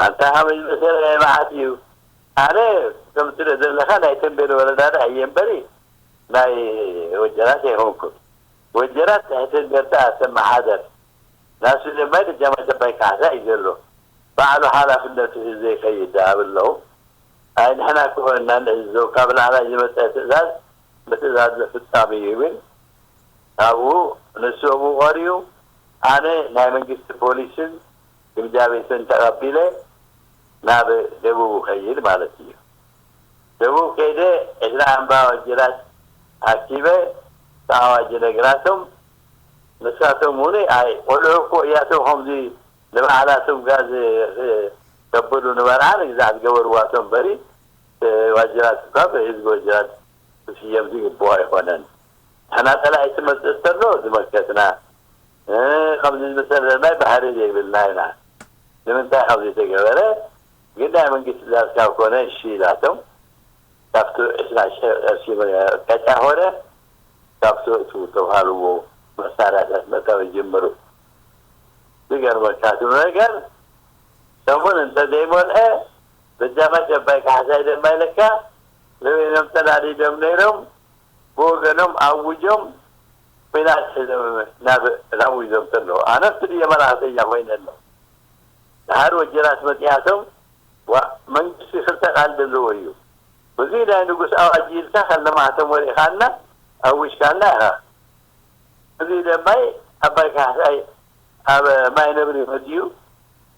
ኣንታ ከመይ ዝመሰለ መዓት እዩ። ኣነ ከም ትርኢ ዘለኻ ናይ ተምቤን ወረዳ ደኣ እየ እምበሪ ናይ ወጀራት ኣይኮንኩን። ወጀራት ትሕቲ እንደርታ ተመሓደር ናሱ ድማ ደጃማይ ተባይ ካሕሳ እዩ ዘሎ። ባዕሉ ሓላፍነቱ ሒዙ ዘይከይድ ደኣ ብለዉ። ኣይ ንሕና ክኾንና ንእዝዞ ካብ ላዕላይ ዝመፀ ትእዛዝ ብትእዛዝ ዝፍፃም እዩ ይብል። ካብኡ ንሱ ኣብኡ ቀርዩ ኣነ ናይ መንግስቲ ፖሊስን ግምጃ ቤትን ተቐቢለ ናብ ደቡብ ከይድ ማለት እዩ። ደቡብ ከይደ ዕስራ ኣምባ ወጀራት ኣኪበ ተኣዋጅ ነግራቶም ንሳቶም እውን ኣይ ቆልዑ እኮ እያቶም ከምዚ ንባዕላቶም ጋዝ ከብሉ ንመርዓ ንግዛዕ ዝገበርዋቶም በሪ ዋጅራት እኳ ብህዝቢ ወጅራት ክስየም ዝግብኦ ኣይኮነን። ንሕና ፀላኢ ትመፅእ ተሎ ዝመከትና ከምዚ ዝመሰለ ናይ ባህሪ ዘይብልና ኢና። ንምንታይ ከምዚ ተገበረ? ግን ናይ መንግስቲ ትእዛዝ ካብ ኮነ እሺ ኢላቶም ካብቲ ዕስራ ሺሕ ቅርሺ መቀጫ ኮነ ካብቲ እቱ ተባሃልዎ መሳርያታት ምእታው ይጅምሩ። ዝገርመካ እቲ ነገር ሰሙን እንተዘይመልአ በጃማይ ሸባይ ካሕሳይ ደማ ኢለካ ንበይኖም ተናዲዶም ነይሮም ብወገኖም ኣውጆም ኲናት ናብ ናብ ኣውጆም ተለዉ ኣነ ኣብቲ ድየ መላእኽተኛ ኮይነ ኣለኹ። ደሓር ወጀራት መፅያቶም ዋ መንግስቲ ክልተ ቃል ዘለዎ እዩ። ብዙ ናይ ንጉስ ኣዋጅ ኢልካ ከለማህተም ወሪእካና ኣዊጅካና ኢኻ። እዚ ደማይ ኣባይ ካሕሳይ ኣብ ማይ ነብሪ መፅዩ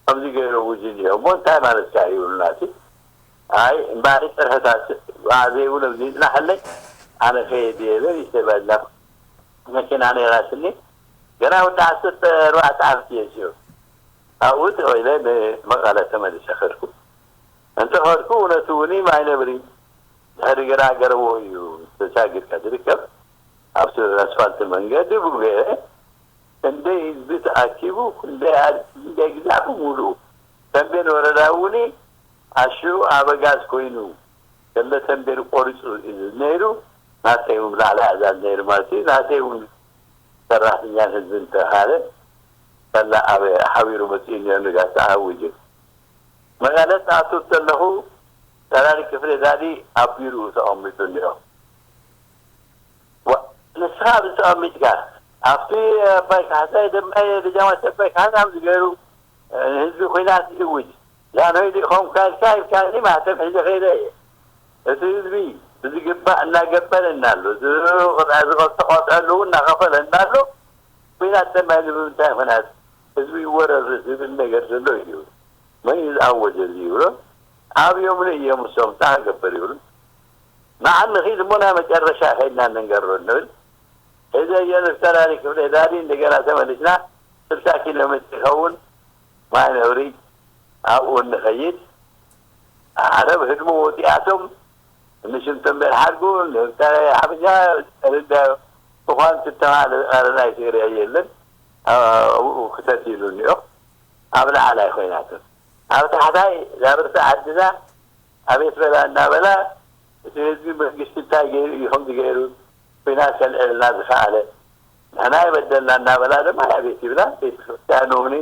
ከምዚ ገይሩ ውጅ እኒኦ እሞ እንታይ ማለትካ ይብሉና እቲ ኣይ እምበኣሪ ጥርሕታት ዋዓ ዘይብሎም ዘይፅናሐለይ ኣነ ከየድየ በል ይሰበላ መኪና ነይራትኒ ገና ወዲ ዓሰርተ ኣርባዕተ ዓመት እየ እዚኦ ኣብኡ ተወይለ ንመቐለ ተመሊሰ ከድኩ እንተ ከድኩ እውነቱ እውን ማይ ነብሪ ድሕሪ ገራገርዎ እዩ ተሳጊርካ ዝርከብ ኣብቲ ኣስፋልት መንገዲ ብገ ክንደይ ህዝቢ ተኣኪቡ ክንደይ ኣድጊ ክንደይ ግዛዕ ብምሉኡ ተንቤን ወረዳ እውን ኣሽኡ ኣበጋዝ ኮይኑ ከለ ተንቤን ቆሪፁ እዩ ነይሩ ናተይ እውን ላዕላ ኣዛዝ ነይሩ ማለት እዩ ናተይ እውን ሰራሕተኛን ህዝብን ተባሃለ ከላ ኣብ ሓቢሩ መፅኡ እኒኦ ንጋስ ተኣውጅ መቐለ ተኣቱ ከለኹ ጠላሊ ክፍለ ዳዲ ኣብ ቢሩኡ ተቐሚጡ እኒኦ ንስኻ ኣብዚ ተቐሚጥካ ኣብቲ ኣባይ ካሕሳይ ደማይ ደጃማት ኣባይ ካሕሳ ኣብዚ ገይሩ ንህዝቢ ኩናት ይእውጅ ዛንሆይ ዲኾም ካልካ ኢልካኒ ማህተም ሒዘ ከይደ እየ እቲ ህዝቢ ዝግባእ እናገበረና ኣሎ። ዝቐ- ዝቐ- ዝተቐጠሉ እውን እናኸፈለና ኣሎ። ኩናት ተማሂሉ ብምንታይ ኩናት ህዝቢ ይወረር ዝብል ነገር ዘሎ እዩ። መን እዩ ዝኣወጀ እዚ ይብሎ። ኣብዮምሉ እዮም እሶም እንታይ ክገብር ይብሉ። ንዓኒ ኺድ እሞ ናይ መጨረሻ ከይድና ንንገሮ ንብል። ሕዘ እዮ ንፍተራሪ ክፍለ ዳዲ እንደገና ተመሊስና ስልሳ ኪሎ ሜትር ይኸውን ማይ ነብሪ ኣብኡ እንኸይድ። ዓረብ ህድሞ ወፂኣቶም ንሽምቶም ቤት ሓድጉ ንብታላይ ሓበሻ ርዳ ምዃን ትተማለ ቃለ ናይ ትግርያ የለን። ኣብኡ ክተት ኢሉ እኒኦ ኣብ ላዕላይ ኮይናቶም ኣብ ታሕታይ ዛብርተ ዓድና ኣቤት በላ እናበላ እቲ ህዝቢ መንግስቲ እንታይ ገይሩ እዩ ከምዚ ገይሩ ኩናት ከልዕልና ዝኸኣለ ንሕና ይበደልና እናበላ ድማ ኣቤት ይብላ ቤተክርስትያን እውን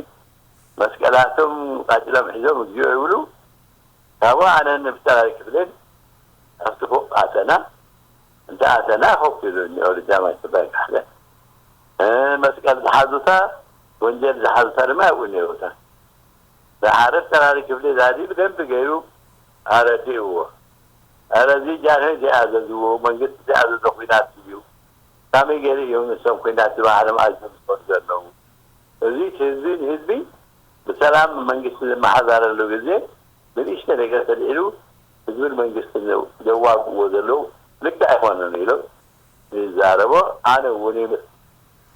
መስቀላቶም ቃጭሎም ሒዞም እግዚኦ ይብሉ። ካብኡ ኣነ ንብጠራሪ ክፍልን ኣብቲ ፎቕ ኣተና እንተ ኣተና ኮፍ ኢሉ እኒኦ ልጃማይ ስባይ ካሕለ መስቀል ዝሓዙታ ወንጀል ዝሓዙታ ድማ ኣብኡ ነይሩታ። ዝሓረድ ተራሪ ክፍሊ ዛዚ ብደንብ ገይሩ ኣረዲእዎ። ኣረ እዚ ጃንሆይ ዘይኣዘዝዎ መንግስቲ ዘይኣዘዞ ኩናት እዩ። ካመይ ገይሩ እዮም ንሶም ኩናት ዝባዕሎም ኣዝዮም ዝፈርዱ ዘለዉ? እዚ ህዝቢ ንህዝቢ ብሰላም መንግስቲ ዝመሓዛረሉ ግዜ ብንእሽተ ነገር ተልዒሉ ህዝብን መንግስትን ዘዋግእዎ ዘለዉ ልክዕ ኣይኮነን ኢሎም ይዛረቦ። ኣነ እውን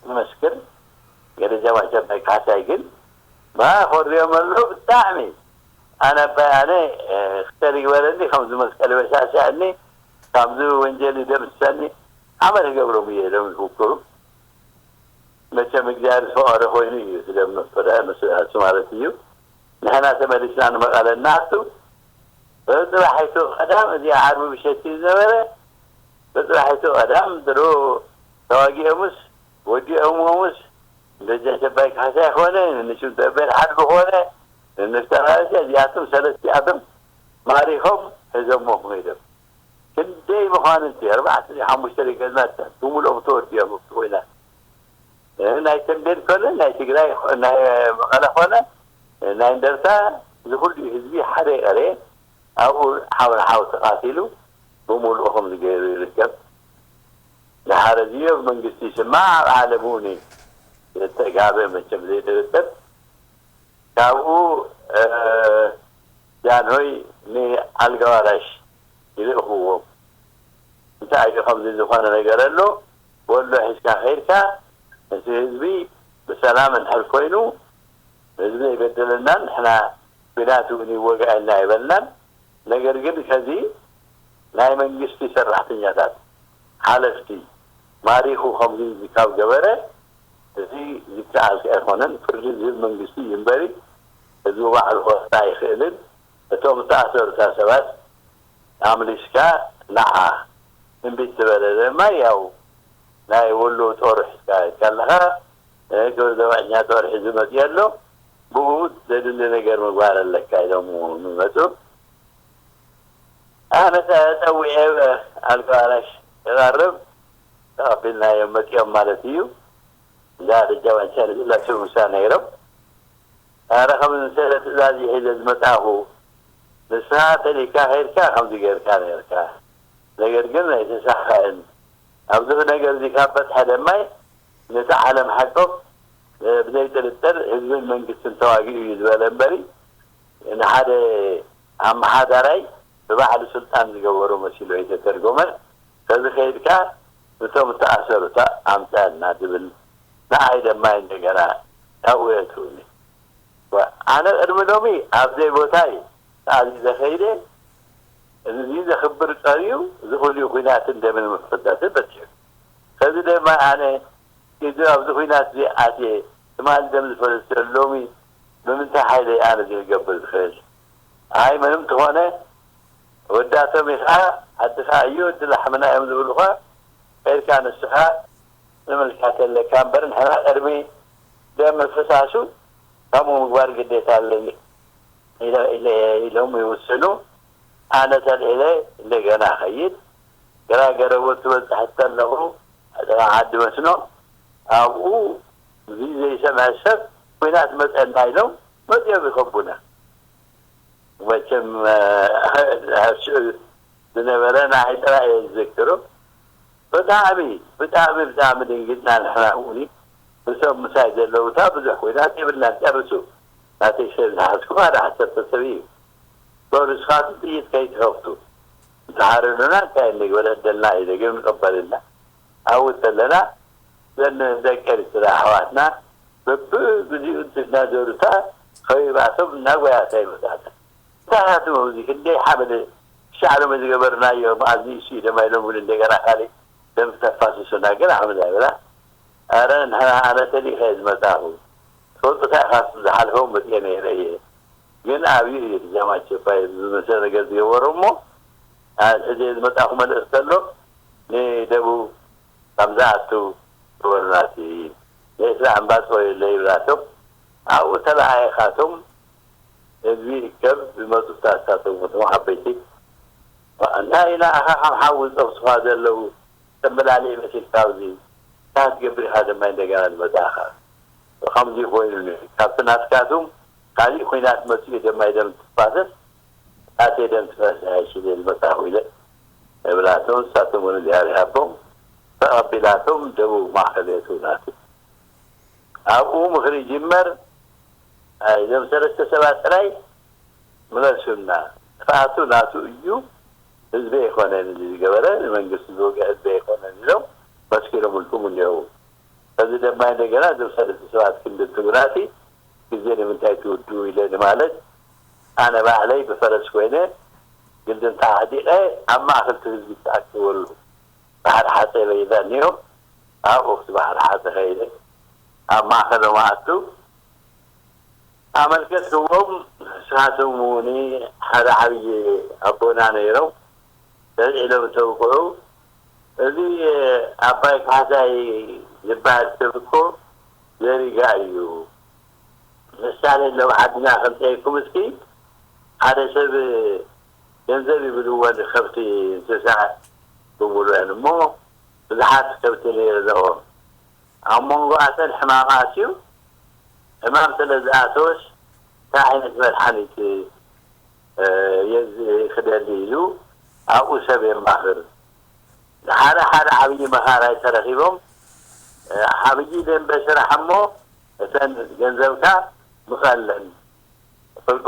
ይመስክር ገለ ጀማሸር ናይ ካሕሳይ ግን ማ ኮርዮም ኣለዉ ብጣዕሚ ኣነ ኣባይ ኣነ ክተል ይግበረኒ ከምዚ መስቀል ይበሻሸዐኒ ካብዚ ወንጀል ይደምስሰኒ ዓመት ይገብሮም እየ ኢሎም ይፍክሩ። መቸም እግዚኣብሔር ዝፈቐዶ ኮይኑ እዩ ዝደምስ እሱ ማለት እዩ። ንሕና ተመሊስና ንመቐለ እናኣቱ በፅባሒቱ ቀዳም እዚ ዓርቢ ብሸቲ ዝነበረ በፅባሒቱ ቀዳም ድሮ ተዋጊኦምስ ወዲኦምዎምስ ደጃች ኣባይ ካሕሳይ ኮነ ንንሽም ተበል ሓድጉ ኮነ ንንፍጠራለሲ እዚኣቶም ሰለስቲኣቶም ማሪኾም ሒዞሞ ኮይዶም ክንደይ ምዃኑ እቲ ኣርባዕተ ሓሙሽተ ገዛት ብምልኦም ተወዲኦም ኣብቲ ኮይና ናይ ተንቤን ኮነ ናይ ትግራይ ናይ መቐለ ኮነ ናይ እንደርታ ዝኩሉ ህዝቢ ሓደ ቀረ ኣብኡ ሓው ንሓው ተቃቲሉ ብምልኡ ከም ዝገይሩ ይርከብ። ንሓረዝዮ መንግስቲ ይስማዕ ኣብ ዓለም እውን ዝተጋበ መቸም ዘይጥርጥር ካብኡ ጃንሆይ ንኣልጋ ወራሽ ይልእኽዎም። እንታይ እዩ ከምዚ ዝኾነ ነገር ኣሎ ወሎ ሒዝካ ከይድካ እቲ ህዝቢ ብሰላም እንድሕር ኮይኑ ህዝቢ ኣይበደለናን ንሕና ኩናት እውን ይወግኣልና ኣይበልናን። ነገር ግን ከዚ ናይ መንግስቲ ሰራሕተኛታት ሓለፍቲ ማሪኹ ከምዚ ካብ ገበረ እዚ ዝከኣል ኣይኮነን። ፍርዲ ዝህብ መንግስቲ እዩ እምበሪ ህዝቢ ባዕሉ ክወስዳ ኣይኽእልን። እቶም ዝተኣሰሩታ ሰባት ኣምሊስካ ንዓ እምቢት ዝበለ ድማ ያው ናይ ወሎ ጦር ሒዝካ ከለኻ ክብር ዘበኛ ጦር ሒዙ መፅኡ ኣሎ። ብኡ ዘድሊ ነገር ምግባር ኣለካ ኢሎም ይመፁ። ኣነ ፀዊዐ ኣልጋ ኣራሽ ክቐርብ ተቐቢልናዮም መፂኦም ማለት እዩ። እዛ ደጃ ዋንቻ ንስላሴ ሙሳ ነይሮም ኣረ ከም ዝሰለ ትእዛዝ ይሒዘ ዝመጣኹ ንስኻ ተሊካ ከይድካ ከምዚ ገይርካ ነይርካ ነገር ግን ኣይተሳኸዕን ኣብዚ ነገር እዚ ካብ በፅሐ ደማይ ነቲ ዓለም ሓቆፍ ብዘይ ጥርጥር ህዝብን መንግስትን ተዋጊኡ እዩ ዝበለ እምበሪ ንሓደ ኣመሓዳራይ ብባዕሉ ስልጣን ዝገበሮ መሲሉ ኣይተተርጎመን። ከዚ ከይድካ እቶም እተኣሰሩታ ኣምፀልና ዝብል ንዓይ ደማይ እንደገና ካብኡ የእትውኒ። ኣነ ቅድሚ ሎሚ ኣብ ዘይቦታይ ተኣዚዘ ከይደ እዚ ዘኽብር ቀርዩ እዚ ኩሉ ኩናትን ደምን ምፍዳትን በፂሑ። ከዚ ድማ ኣነ እዚ ኣብዚ ኩናት እዚ ኣትየ ትማሊ ደም ዝፈሰሰ ሎሚ ብምንታይ ሓይለ ኣነ እዚ ክገብር ዝኽእል? ኣይ ምንም ትኾነ ወዳቶም ኢኻ ዓድኻ እዩ እቲ ላሕምና እዮም ዝብሉኻ ከይድካ ንስኻ ምምልካት ኣለካ እምበር ንሕና ቅድሚ ደም ምፍሳሱ ከምኡ ምግባር ግዴታ ኣለኒ ኢሎም ይውስኑ። ኣነ ተልዒለ እንደገና ኸይድ ግራ ገረቦት ትበፅሕ ተለኹ ዓዲ መስኖ ኣብኡ እዚ ዘይሰምዐ ሰብ ኩናት መፀና ኢሎም መፅኦም ይኸቡና። መቸም ዝነበረ ንዓይ ጥራይ እየ ዝዝክሮ። ብጣዕሚ ብጣዕሚ ብጣዕሚ ደንጊፅና ንሕና እውን። እቶም ምሳይ ዘለዉ እታ ብዙሕ ኮይናት የብልናን ጨርሱ። ናተይ ሰብ ዝሓዝኩም ሓደ ዓሰርተ ሰብ እዩ። በሉ ንስኻትኩም ጥይት ከይትኸፍቱ፣ እንተሃረዱና እንታይ እንግበር ዕደልና እዩ፣ ደጊም ንቀበልና። ኣብኡ ተለና ዘን ደቂ ኤርትራ ኣሕዋትና በብግዚኡ እንትናዘሩታ ከቢባቶም እናጎያታ ይመጻና። እንታይ ናትሞ እዚ ክንደይ ሓመድ ሻዕሎም ዝገበርናዮ ኣብዚ እሱ ደማ ኢሎም እውን እንደገና ካልእ ደም ክተፋስሱና ግን ሓመድ ኣይበላ። ኣረ ንሕና ኣነ ተሊኸ ዝመጻኹ ትፈልጡ እንታይ ኢኻ ዝሓልፈው መጽኤ ነይረ እየ። ግን ኣብዩ እዩ ዛማቸባይ ዝመሰለ ነገር ዝገበሮ እሞ ሕዚ ዝመጻኹ መልእኽቲ ኣሎ ንደቡብ ካብ ዝኣቱ ግበሩናቲ ንኤርትራ ኣምባጽ ወይለ ይብላቶም ኣብኡ ተለኣኢኻቶም ህዝቢ ይርከብ ዝመፁ ታሳቶም እቶም ዓበይቲ እንታይ ኢና ኣኻ ካብ ሓዊ ዝጠብስኻ ዘለዉ ተመላሊእ መሲልካ ኣብዚ እንታይ ትገብር ኢኻ ድማ እንደገና ዝመፃእኻ ከምዚ ኮይኑ ካብቲ ናትካቱም ካሊእ ኩናት መፅኡ ደማ ኢደም ትፋሰስ ኣቴ ደም ትፈስሕ ኣይሽል ዝመፃእኹ ኢለ እብላቶም ንሳቶም እውን እግዚኣብሔር ሃቦም ተቐቢላቶም ደቡብ ማእከል የእትውናቱ ኣብኡ ምኽሪ ይጅመር እዞም ሰለስተ ሰባት ጥራይ ምለሱልና ጥፍኣቱ ናቱ እዩ ህዝቢ ኣይኮነን እዚ ዝገበረ ንመንግስቲ ዝወግአ ህዝቢ ኣይኮነን ኢሎም መስኪሮምልኩም እኒአው ከዚ ድማ እንደገና እዞም ሰለስተ ሰባት ክንዲ ትጉራቲ ግዜ ንምንታይ ትውድኡ ኢለ ንማለት ኣነ ባዕለይ ብፈረስ ኮይነ ግልድምታ ኣሕዲቐ ኣብ ማእኸል እቲ ህዝቢ ተኣኪበሉ ባሕሪ ሓፀ በይዛ እኒኦ ኣብኡ እቲ ባሕሪ ሓፀ ከይደ ኣብ ማእኸሎም ኣቱ ኣመልከትክዎም ንስኻትኩም እውን ሓደ ዓብዪ ኣቦና ነይሮም ተልዒሎም ተውቅዑ እዚ ኣባይ ካሕሳይ ዝበሃል ሰብ እኮ ዘሪጋ እዩ ምሳሌ ኣለዉ ዓድና ከምፀየኩም እስኪ ሓደ ሰብ ገንዘብ ይብልዎ ንከብቲ እንስሳ ብምሉአን እሞ ብዙሓት ከብቲ ነይርንኦ ኣብ መንጎኣተን ሕማም ኣትዩ ሕማም ስለ ዝኣተወስ እንታይ ዓይነት መድሓኒት የዚ ክደሊ ኢሉ ኣብኡ ሰብ የማኽር ሓደ ሓደ ዓብዪ መኻራይ ተረኺቦም ዓብዪ ደንበ ስራሕ እሞ እተን ገንዘብካ ምቐለን ፍልቆ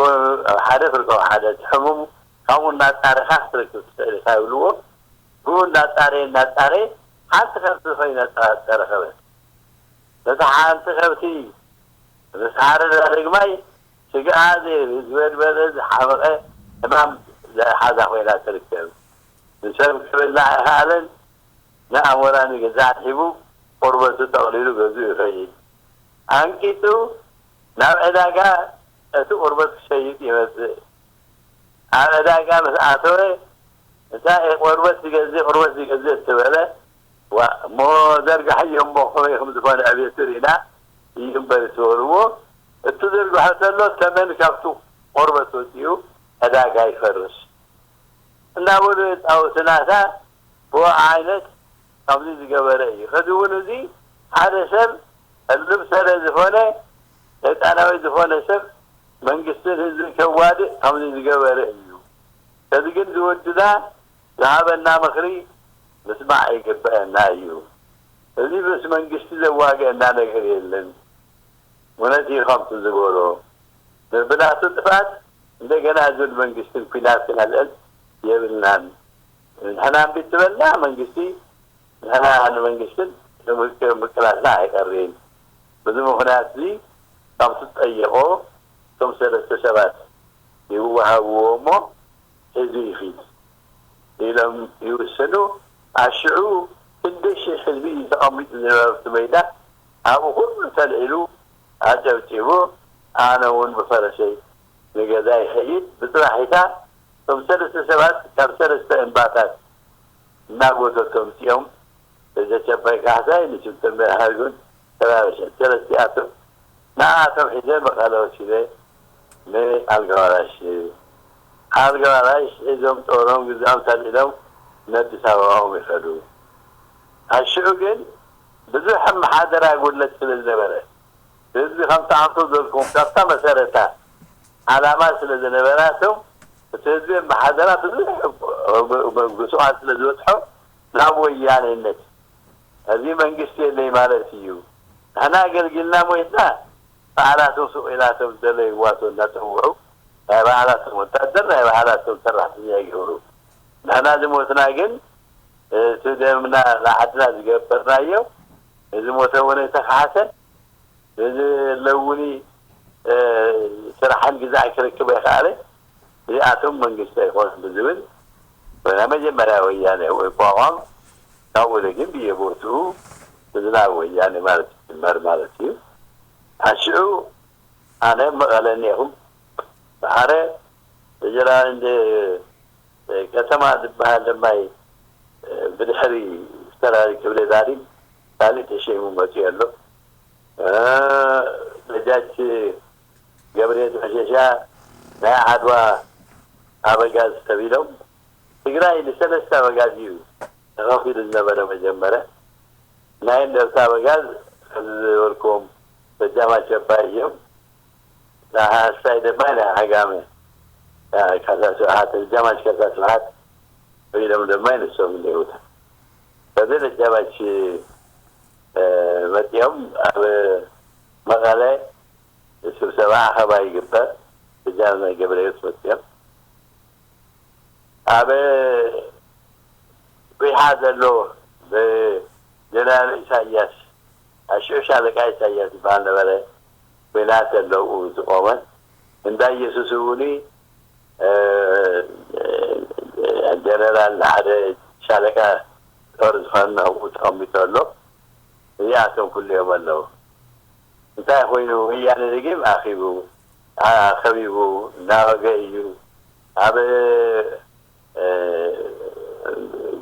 ሓደ ፍልቆ ሓደ እቲ ሕሙም ካብኡ እናፃረኻ ክትረክብ ትኽእል ኢኻ ይብልዎ ብኡ እናፃረየ እናፃረየ ሓንቲ ከብቲ ኮይና ተረኸበት ነታ ሓንቲ ከብቲ ምስ ሓረዳ ደግማይ ስግኣ ዝበድበደ ዝሓመቐ ሕማም ዝሓዛ ኮይና ትርከብ ንሰብ ክብላዕ ኣይኸኣለን ንኣሞራ ንገዛእ ሒቡ ቆርበቱ ጠቕሊሉ ገዝኡ ይኸይድ ኣንቂጡ ናብ ዕዳጋ እቲ ቁርበት ክሸይጥ ይመጽእ። ኣብ ዕዳጋ ምስ ኣተወ፣ እንታይ ቆርበት ዝገዝእ፣ ቆርበት ዝገዝእ እትበለ፣ ዋ፣ እሞ ዘርጋሕዮ እሞ ከመይ ከም ዝኾነ ዕብየቱ ርኢና እዩ እምበር እትበልዎ፣ እትዝርግሖ ተሎ ተመን ካብቲ ቆርበት ወጺኡ ዕዳጋ ይፈርስ። እናበሉ የጻውቱና እታ ብኡ ዓይነት ከምዚ ዝገበረ እዩ። ሕዚ እውን እዚ ሓደ ሰብ ሕሉፍ ስለ ዝኾነ ሰይጣናዊ ዝኾነ ሰብ መንግስትን ህዝብን ከዋድእ ከምዚ ዝገበረ እዩ። ሕዚ ግን ዝወድና ዝሃበና ምኽሪ ምስማዕ ይግበአና እዩ። እዚ ምስ መንግስቲ ዘዋግአና ነገር የለን። እውነት እዩ ከምቲ ዝበሎ ብናቱ ጥፍኣት እንደገና ዝብል መንግስትን ኲናት ክነልዕል የብልናን። ንሕና እምቢ ትበልና መንግስቲ ንሕና ንመንግስትን ምቅላስና ኣይቀርብን። በዚ ምኽንያት እዚ ካብ ትጠየቆ እቶም ሰለስተ ሰባት ይወሃብዎ እሞ ህዝቢ ይኺድ ኢሎም ይውስኑ። ኣሽዑ ክንደይ ሽሕ ህዝቢ እዩ ተቐሚጡ ዝነበረ ኣብቲ ሜዳ ኣብኡ ኩሉ ተልዒሉ ኣጨብጪቡ ኣነ እውን ብፈረሰይ ንገዛ ይኸይድ ብፅባሒታ እቶም ሰለስተ ሰባት ካብ ሰለስተ እምባታት እናጎተቶም ፅኦም እዘ ጨባይ ካሕሳይ ንሽምጥር መርሃ ግን ተባብሸ ሰለስቲኣቶም ንኣቶም ሒዘ መቐለ ወሲደ ንኣልጋዋራሽ ኣልጋዋራሽ ሒዞም ጦሮም ግዛኦም ተልዒሎም ንኣዲስ ኣበባኦም ይኸዱ ኣሽዑ ግን ብዙሕ ኣመሓደራ ጉድለት ስለ ዝነበረ ህዝቢ ከምቲ ኣንቱ ዘልኩም ካብታ መሰረታ ዓላማ ስለ ዝነበራቶም እቲ ህዝቢ ኣመሓደራ ብዙሕ ግሱቓት ስለ ዝበፅሖ ናብ ወያኔነት እዚ መንግስቲ የለይ ማለት እዩ። ንሕና ኣገልጊልና ሞይትና ባዕላቶም ሱቕ ኢላቶም ዝደለይዋ እናፀውዑ ናይ ባዕላቶም ወታደር ናይ ባዕላቶም ሰራሕተኛ ይገብሩ። ንሕና ዝሞትና ግን እቲ ደምና ንዓድና ዝገበርናዮ ንዝሞተ እውን ኣይተኸሓሰን ንዝለውኒ ስራሕን ግዛዕ ክረክብ ኣይከኣለ እዚኣቶም መንግስቲ ኣይኮኑን ብዝብል ናይ መጀመርያ ወያነ ይቋቋም። ካብኡ ግን ብየቦትኡ እዚ ናብ ወያነ ማለት ይጅመር ማለት እዩ። ኣሽዑ ኣነ መቐለ እኒኹም ብሓረ ጀነራል እንደ ከተማ ዝበሃል ደማይ ብድሕሪ ዝተላሊ ክብለ ዛዲም ካልእ ተሸይሙ መፅኡ ኣሎ። ደጃች ገብርኤል መሸሻ ናይ ዓድዋ ኣበጋዝ ተቢሎም ትግራይ ንሰለስተ ኣበጋዝ እዩ ተኸፊሉ ዝነበረ መጀመርያ ናይ እንደርታ ኣበጋዝ ከምዚ ዝበልክዎም በጃማች ኣባይ እዮም። ንሓሳይ ድማ ናይ ዓጋመ ካሳ ስብሓት በጃማች ካሳ ስብሓት ኮይኖም ድማ ንሶም እኒሄውታ በዚ ደጃማች መፂኦም ኣብ መቐለ ስብሰባ ኣኸባ ይግበር። ብጃም ናይ ገብረዮት መፅኦም ኣብ ቢሓ ዘሎ ብጀነራል ኢሳያስ ኣሽዑ ሻለቃ ኢሳያስ ዝበሃል ነበረ። ኮይና ተለዉ ዝቆመ እንዳ ኢየሱስ እውን ጀነራል ሓደ ሻለቃ ጦር ዝኾነ ኣብኡ ተቐሚጡ ኣሎ። እዚኣቶም ኩሉ እዮም ኣለዉ። እንታይ ኮይኑ ወያነ ደጊም ኣኺቡ ከቢቡ እናወገ እዩ። ኣብ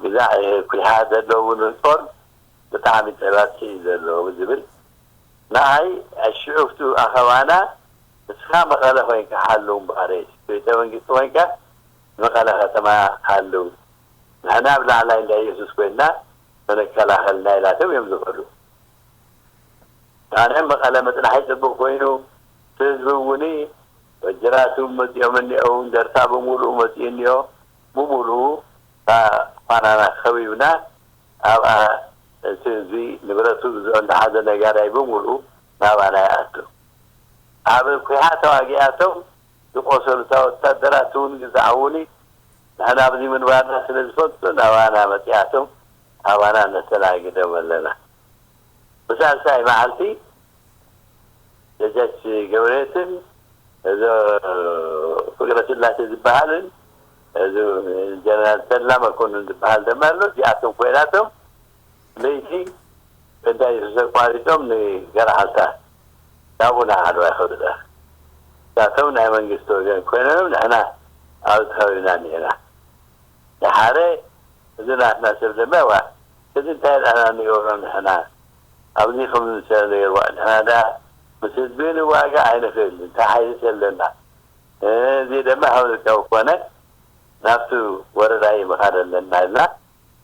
ግዛዕ ኩሓ ዘለውን ጦር ብጣዕሚ ተባትሒ እዩ ዘሎ ዝብል ንኣይ ኣሽዑፍቱ ኣኸባና ንስኻ መቐለ ኮይንካ ሓሉ እምበኣረይ ቤተ መንግስቲ ኮይንካ መቐለ ከተማ ሓሉ ንሕና ኣብ ላዕላይ እንዳ ኢየሱስ ኮይንና መነከላኸልና ኢላቶም እዮም ዝኸዱ። ኣነ መቐለ ምፅናሐይ ፅቡቕ ኮይኑ እቲ ህዝቢ እውን ወጀራቱ መፂኦም እኒአው እንደርታ ብምሉኡ መፂኡ እኒኦ ብምሉኡ ፋናና ከቢብና ኣብኣ እቲ ህዝቢ ንብረቱ ዝኦ እንዳሓዘ ነጋዳይ ብምሉኡ ናባና ይኣቱ። ኣብ ኩሓ ተዋጊኣቶም ዝቆሰሉታ ወታደራት እውን ግዛዕ እውን ንሕና ኣብዚ ምንባርና ስለ ዝፈልጡ ናባና መፂኣቶም ኣባና ነስተናግዶም ኣለና። ብሳልሳይ መዓልቲ ደጃች ገብረየትን እዚ ፍቅረ ስላሴ ዝበሃልን እዚ ጀነራል ተድላ መኮንን ዝበሃል ደማ ኣሎ። እዚኣቶም ኮይናቶም ለይቲ እንታይ ዘቋሪጦም ንገርዓልታ ናብኡ ናይ ዓድዋ ይኸዱዳ። እሳቶም ናይ መንግስቲ ወገን ኮይኖም ንሕና ኣብ ከባቢና እኒአና። ደሓረ እዚ ናትና ሰብ ደማ ዋ እዚ እንታይ ደኣና ንገብሮ ንሕና ኣብዚ ከም ዝሰለ ይርዋ ንሕና ደኣ ምስ ህዝቢ ንዋጋ ኣይንኽእል እንታይ ሓይልስ ኣለና። እዚ ደማ ሃብልካዊ ኮነ ናብቲ ወረዳይ ምኻድ ኣለና ኢልና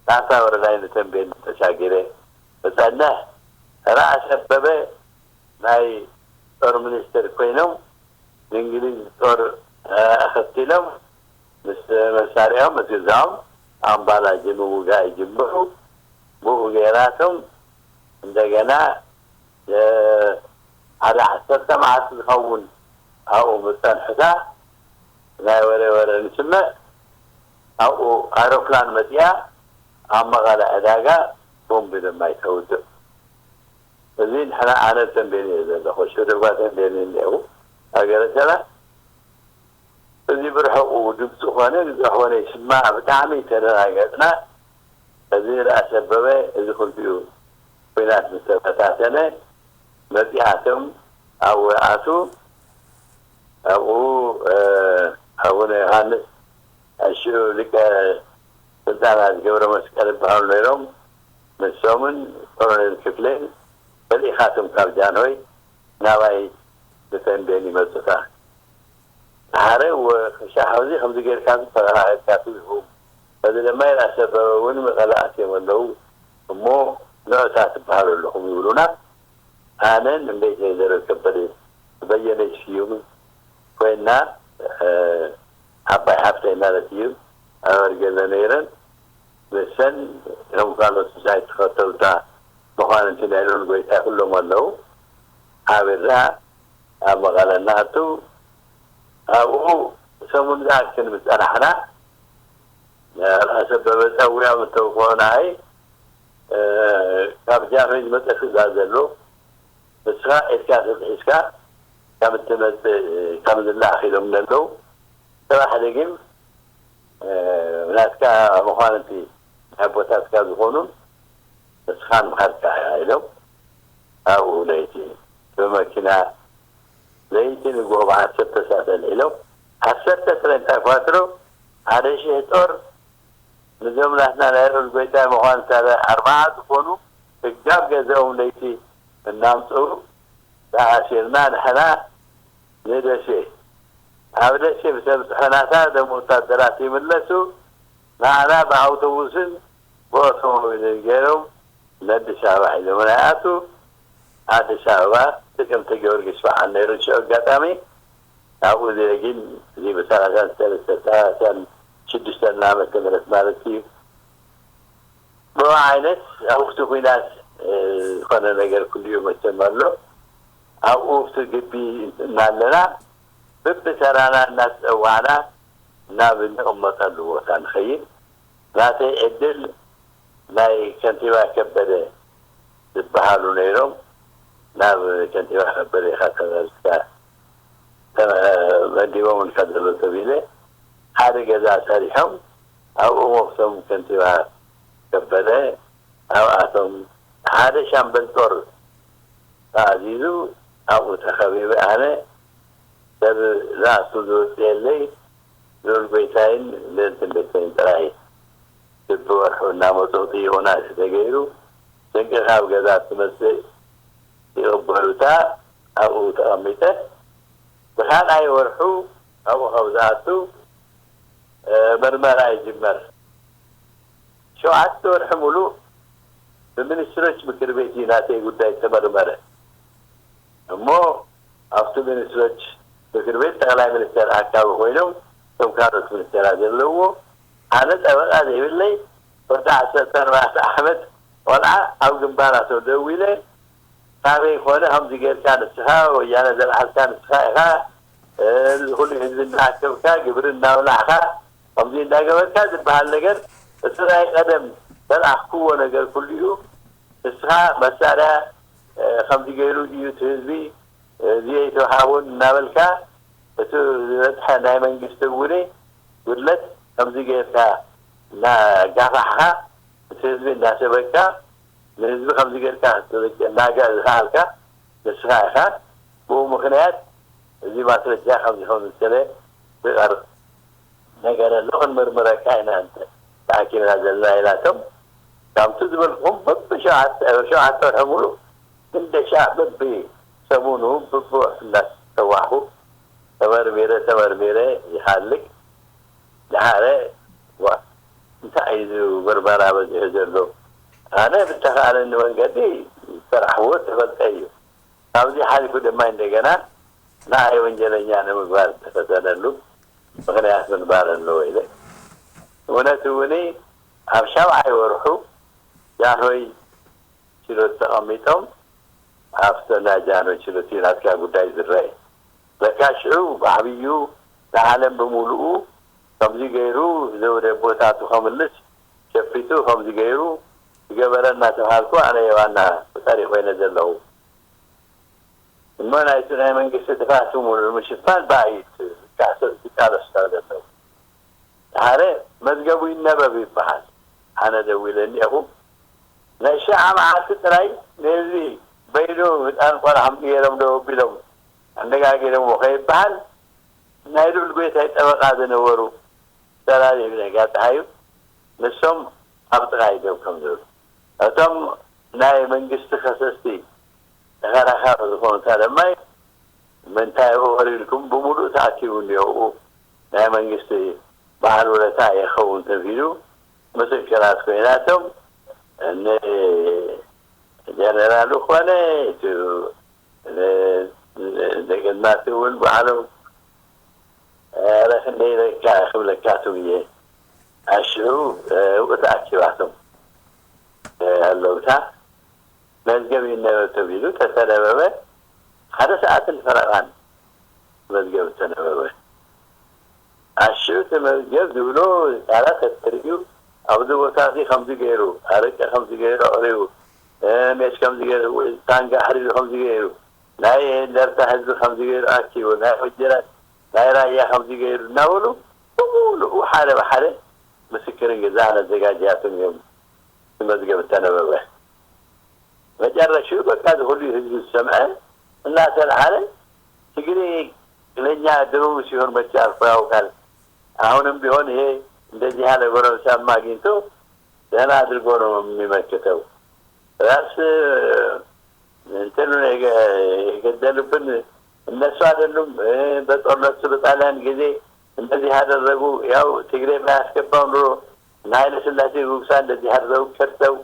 ናብታ ወረዳይ ንተንቤን ተሻጊረ እፀንሕ። ራእሲ ኣበበ ናይ ጦር ሚኒስትር ኮይኖም ንእንግሊዝ ጦር ኣኸቲሎም ምስ መሳሪያኦም ምስ ገዛኦም ኣምባላጀ ምውጋእ ይጅምሩ። ብኡ ገይራቶም እንደገና ሓደ ዓሰርተ መዓልቲ ዝኸውን ኣብኡ ምፀንሑታ ናይ ወረ ወረ ንስምዕ ኣብኡ ኣሮፕላን መፅያ ኣብ መቐለ ዕዳጋ ቦምቢ ድማ ይተውድእ። እዚ ንሕና ኣነ ተንቤን እየ ዘለኹ ሽደጓ ተንቤን እኒአው ሃገረ ሰላ እዚ ብርሕቑ ድምፂ ኾነ ዝሖነ ይስማዕ ብጣዕሚ ተደናገፅና። እዚ ርኣስ ኣበበ እዚ ክልቲኡ ኩናት ምስ ተበታተነ መፂኣቶም ኣብኡ ኣቱ ኣብኡ ኣቡነ ዮሃንስ ኣሽዑ ሊቀ ስልጣናት ገብረ መስቀል ይበሃሉ ነይሮም። ንሶምን ኮሎኔል ክፍሌን ፈሊኻቶም ካብ ጃንሆይ ናባይ ብተንቤን ይመፁታ። ሓደ ወ- ክሻ ሓውዚ ከምዚ ጌርካ ተረጋጊፅካ ትብሉ። በዚ ድማ ይርኣስ ኣበበ እውን መቐለ ኣትዮም ኣለዉ እሞ ንዑታ ትበሃሉ ኣለኹም ይብሉና። ኣነን እምበይተይ ዘረብ ከበደ በየነች ስዩም ኮይና ዓባይ ሓፍተይ ማለት እዩ። ኣበርገለ ነይረን። ንሰን ከም ካልኦት ምሳይ ተኸተልታ መኳንንቲ ናይ ልዑል ጎይታ ኩሎም ኣለዉ። ሓቢርና ኣብ መቐለ እናኣቱ ኣብኡ ሰሙን ዝኣክል ምስ ጸናሕና፣ ራእሲ ኣበበ ጸዊዖም እተውክኦ ንዓይ፣ እ፣ ካብ ጃንሆይ ዝመጸ ትእዛዝ ዘሎ፣ ንስኻ ኢድካ ተትሒዝካ ከም እትመጽእ፣ ከም ዝለኣኽ ኢሎም ኣለዉ። ጽባሕ ግን፣ እ፣ ናትካ መኳንንቲ ናይ ኣቦታትካ ዝኾኑን ንስኻን ምኻድካ ኢሎም ኣብኡ ለይቲ ብመኪና ለይቲ ንግሆ ብዓሰርተ ሰዓት ኣልዒሎም ዓሰርተ ጥረ እንታይ ኳትሮ ሓደ ሽሕ ጦር ንዞም ናትና ናይ ርኡል ጎይታ መኳንንቲ ኣርባዓ ዝኾኑ ስጋብ ገዛኦም ለይቲ እናምፅኡ ተኣሲርና ንሕና ንደሴ። ኣብ ደሴ ምስ ኣብፅሐናታ እዞም ወታደራት ይምለሱ። ንዓና ብኣውቶቡስን ብኦቶሞቢልን ገይሮም ንኣዲስ ኣበባ ሒዞምና ይኣትዉ። ኣዲስ ኣበባ ጥቅምቲ ጊዮርጊስ በዓል ነይሩ ሽዑ ኣጋጣሚ። ኣብኡ እዚአ ግን እዚ ብሰላሳን ሰለስተን ሰላሳን ሽዱሽተን ዓመተ ምህረት ማለት እዩ። ብኡ ዓይነት ኣብ ውሽጢ ኲናት፣ እ፣ ዝኾነ ነገር ኩሉ እዩ መቸም ኣሎ። ኣብኡ ውሽጢ ግቢ እናለና በብተራና እናተጸዋዕና ናብ እንቕመጠሉ ቦታ ንኸይድ። ናተይ ዕድል ናይ ከንቲባ ከበደ ዝበሃሉ ነይሮም። ናብ ከንቲባ ከበደ ኢኻ ተመልስካ ተመ-፣ መዲቦምልካ ዘለዉ ተቢለ ሓደ ገዛ ሰሪሖም ኣብኡ ሞኽሶም ከንቲባ ከበደ ኣብኣቶም ሓደ ሻምበል ጦር ተኣዚዙ ኣብኡ ተኸቢበ። ኣነ ሰብ ዝኣቱ ዝወፅእ የለይ። ልኡል ጎይታይን ልእልትን ደቀይን ጥራይ በብወርሑ እናመፁ ጥይቑና ተገይሩ። ስንቂ ካብ ገዛ ትመፅእ ይቕበሉታ ኣብኡ ተቐሚጠ። ብኻልኣይ ወርሑ ኣብኡ ካብ ዝኣቱ፣ እ፣ መርመራ ይጅመር። ሸውዓተ ወርሒ ሙሉእ ብሚኒስትሮች ምክር ቤት እዩ ናተይ ጉዳይ ተመርመረ። እሞ ኣብቲ ሚኒስትሮች ምክር ቤት ጠቕላይ ሚኒስትር ኣካቢ ኮይኖም እቶም ካልኦት ሚኒስትራት ዘለውዎ፣ ኣነ ጠበቃ ዘይብለይ ወዲ ዓሰርተ ኣርባዕተ ዓመት ቆልዓ ኣብ ግንባራቶም ደው ኢለ፣ ካበይ ኮነ ከምዚ ጌርካ ንስኻ ወያነ ዘልዓልካ ንስኻ ኢኻ፣ እ፣ እዚ ኩሉ ህዝቢ እናኣከብካ ግብሪ እናብላዕካ ከምዚ እንዳገበርካ ዝበሃል ነገር እቲ ናይ ቀደም ዘልኣኽክዎ ነገር ኩሉ እዩ። ንስኻ መሳርያ፣ እ፣ ከምዚ ገይሩ እዩ እቲ ህዝቢ፣ እዚ ኣይተውሃቦን እናበልካ እቲ ዝበፅሐ ናይ መንግስቲ እውን ጉድለት ከምዚ ጌርካ እናጋፋሕኻ እቲ ህዝቢ እናሰበካ ንህዝቢ ከምዚ ጌርካ እናጋ ዝኸኣልካ ንስኻ ኢኻ። ብኡ ምኽንያት እዚ ማስረጃ ከምዚ ከም ዝመሰለ ዝቐርብ ነገር ኣሎ፣ ክንምርምረካ ኢና እንተ ተኣኪብና ዘለና ኢላቶም። ከምቲ ዝበልኩኹም በብሸውዓተ፣ ሸውዓተ ወርሒ ሙሉእ ክንደሻ በብሰሙኑ በብወርሑ እንዳተዋሕኩ ተመርሚረ፣ ተመርሚረ ይሃልቅ። ደሓረ ዋ፣ እንታይ እዩ እዚ ምርመራ በዚሑ ዘሎ? ኣነ ብተኻእለኒ መንገዲ ዝሰራሕዎ ተፈልጠ እዩ። ካብዚ ሓሊፉ ድማ እንደገና ንዓይ ወንጀለኛ ንምግባር ዝተፈተነሉ ምኽንያት ምንባር ኣለዎ ኢለ። እውነት እውን ኣብ ሻብዓይ ወርሑ ጃንሆይ ችሎት ተቐሚጦም ኣብቲ ናይ ጃንሆይ ችሎት እዩ ናትካ ጉዳይ ዝረአ። ለካ ሽዑ ብዓብዩ ንዓለም ብምሉኡ ከምዚ ገይሩ ዘውደ ቦታቱ ከምልስ ሸፊቱ ከምዚ ገይሩ ዝገበረ እናተባሃልኩ ኣነ ዋና ተጠሪ ኮይነ ዘለኹ። እሞ ናይቲ ናይ መንግስቲ ጥፋት ሙሉ ንምሽፋን ብኣይት ዝቃለሱ ዘለዉ። ሓደ መዝገቡ ይነበብ ይበሃል። ኣነ ደዊለ እኒአኹ ናይ ሽዓ መዓልቲ ጥራይ ነዚ በይኑ ህፃን ቆልዓ ገይሮም ዶ ኣቢሎም ኣነጋጊሮምዎ ከይበሃል ናይ ልዑል ጎይታይ ጠበቃ ዝነበሩ ሰላሌ ነጋ ፀሃዩ ንሶም ኣብ ጥቓይ ደው ከም ዝብሉ እቶም ናይ መንግስቲ ከሰስቲ ተኸራኻሪ ዝኾኑ ተለማይ ምንታይ ኣብኡ ቀሪብልኩም ብምሉእ ተኣኪቡ እኒኦ ኣብኡ ናይ መንግስቲ በዓል ውለታ የኸውን ተቢሉ ምስክራት ኮይናቶም ንጀነራሉ ኮነ እቲ ደቂ ኣዝማቲ እውን ባዕሎም ኧረ ክንደይ ኢለካ ክብለካ ትብዬ ኣሽዑ ውእቲ ኣኪባቶም ኣለውታ መዝገብ ይነበብ ተቢሉ ተተነበበ። ሓደ ሰዓትን ፈረቓን መዝገብ ተነበበ። ኣሽዑ እቲ መዝገብ ዝብሎ ቃላት ተተሪኡ፣ ኣብዚ ቦታ እዚ ከምዚ ገይሩ፣ ኣረቂ ከምዚ ገይሩ ኣቕሪቡ፣ ሜስ ከምዚ ገይሩ፣ ሳንጋ ኣሕሪዱ ከምዚ ገይሩ፣ ናይ እንደርታ ህዝቢ ከምዚ ገይሩ ኣኪቡ፣ ናይ ወጀራት ናይ ራያ ከምዚ ገይሩ እናበሉ ብምሉኡ ሓደ ብሓደ ምስክርን ግዛን ኣዘጋጅያቶም እዮም። መዝገብ ተነበበ። መጨረሽኡ በቃ እዚ ኩሉ ህዝቢ ዝሰምዐ እናተልዓለ፣ ትግሬ ለኛ ድሮ ሲሆን መቼ አልፎ ያውቃል? አሁንም ቢሆን ይሄ እንደዚህ ያለ ጎረምሳ አግኝቶ ደህና አድርጎ ነው የሚመክተው። ራስ እንትኑ የገደሉብን እነሱ አይደሉም። በጦርነቱ በጣሊያን ጊዜ እንደዚህ ያደረጉ፣ ያው ትግሬ ባያስገባው ኑሮ እነ ኃይለ ሥላሴ ጉግሳ እንደዚህ አድርገው ከድተው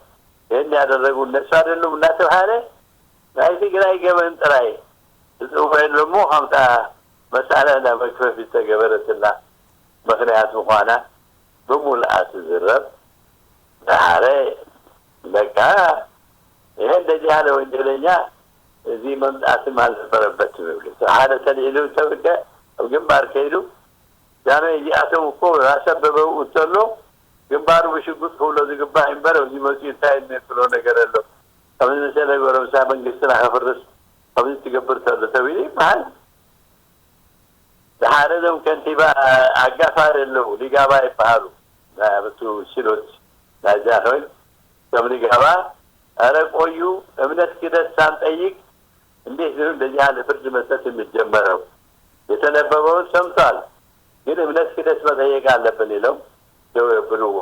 ይህን ያደረጉ እነሱ አይደሉም እናተባለ ናይ ትግራይ ገበን ጥራይ ዝጽወየሉ እሞ ከምታ መሳርያ መግፈፊ ዝተገበረትና ምኽንያት ምዃና ብምሉኣ ትዝረብ። ደሓረ በቃ ይሄ እንደዚህ ያለ ወንጀለኛ እዚህ መምጣትም አልነበረበትም ይብሉ። ሓደ ተልዒሉ ተብቀ ኣብ ግንባር ከይዱ ጃኖ እዚኣቶም እኮ ራሰ በበው እንተሎ ግንባሩ ብሽጉጥ ክብሎ ዝግባእ እምበር ኣብዚ መፅኡ እንታይ የሚያክሎ ነገር ኣሎ። ከምዚ መሰለ ጎረምሳ መንግስትና ከፍርስ ከምዚ ትገብር ተሎ ተብሉ ይበሃል። ደሓረ እዞም ከንቲባ ኣጋፋሪ ኣለዉ፣ ሊጋባ ይበሃሉ። ናብቱ ችሎት ናይ ጃንሆይ ከም ሊጋባ፣ ኧረ ቆዩ፣ እምነት ክደት ሳንጠይቅ እንዴት ነው እንደዚህ ያለ ፍርድ መስጠት የሚጀመረው? የተነበበውን ሰምቷል፣ ግን እምነት ክደት መጠየቅ አለብን ይለው ደው የብልዎ።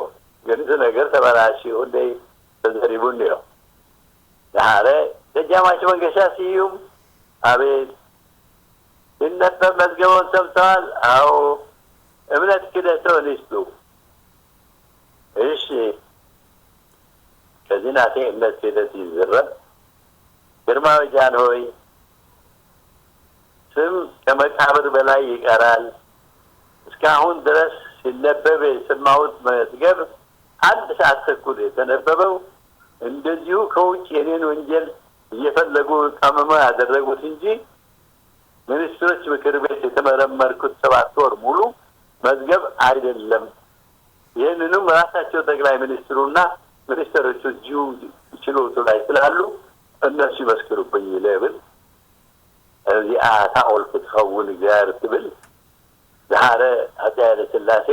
ግን እዚ ነገር ተበላሽዩ እንደ ተዘሪቡ እንዲዮ። ደሓረ ደጃማች መንገሻ ስዩም ኣቤት ሲነበብ መዝገቦም ሰምተዋል። አዎ እምነት ክደቶ ንስቱ። እሺ ከዚ ናተይ እምነት ክደት ይዝረብ። ግርማዊ ጃንሆይ ስም ከመቃብር በላይ ይቀራል። እስካሁን ድረስ ሲነበብ የሰማሁት መዝገብ አንድ ሰዓት ተኩል የተነበበው እንደዚሁ ከውጭ የኔን ወንጀል እየፈለጉ ቀመመው ያደረጉት እንጂ ሚኒስትሮች ምክር ቤት የተመረመርኩት ሰባት ወር ሙሉ መዝገብ አይደለም። ይህንንም ራሳቸው ጠቅላይ ሚኒስትሩና ሚኒስትሮቹ እዚሁ ችሎቱ ላይ ስላሉ እነሱ ይመስክሩብኝ ይብል። እዚኣ እታ ቁልፊ ትኸውን እግዚኣብሔር ትብል። ደሓረ ኣፄ ኃይለ ሥላሴ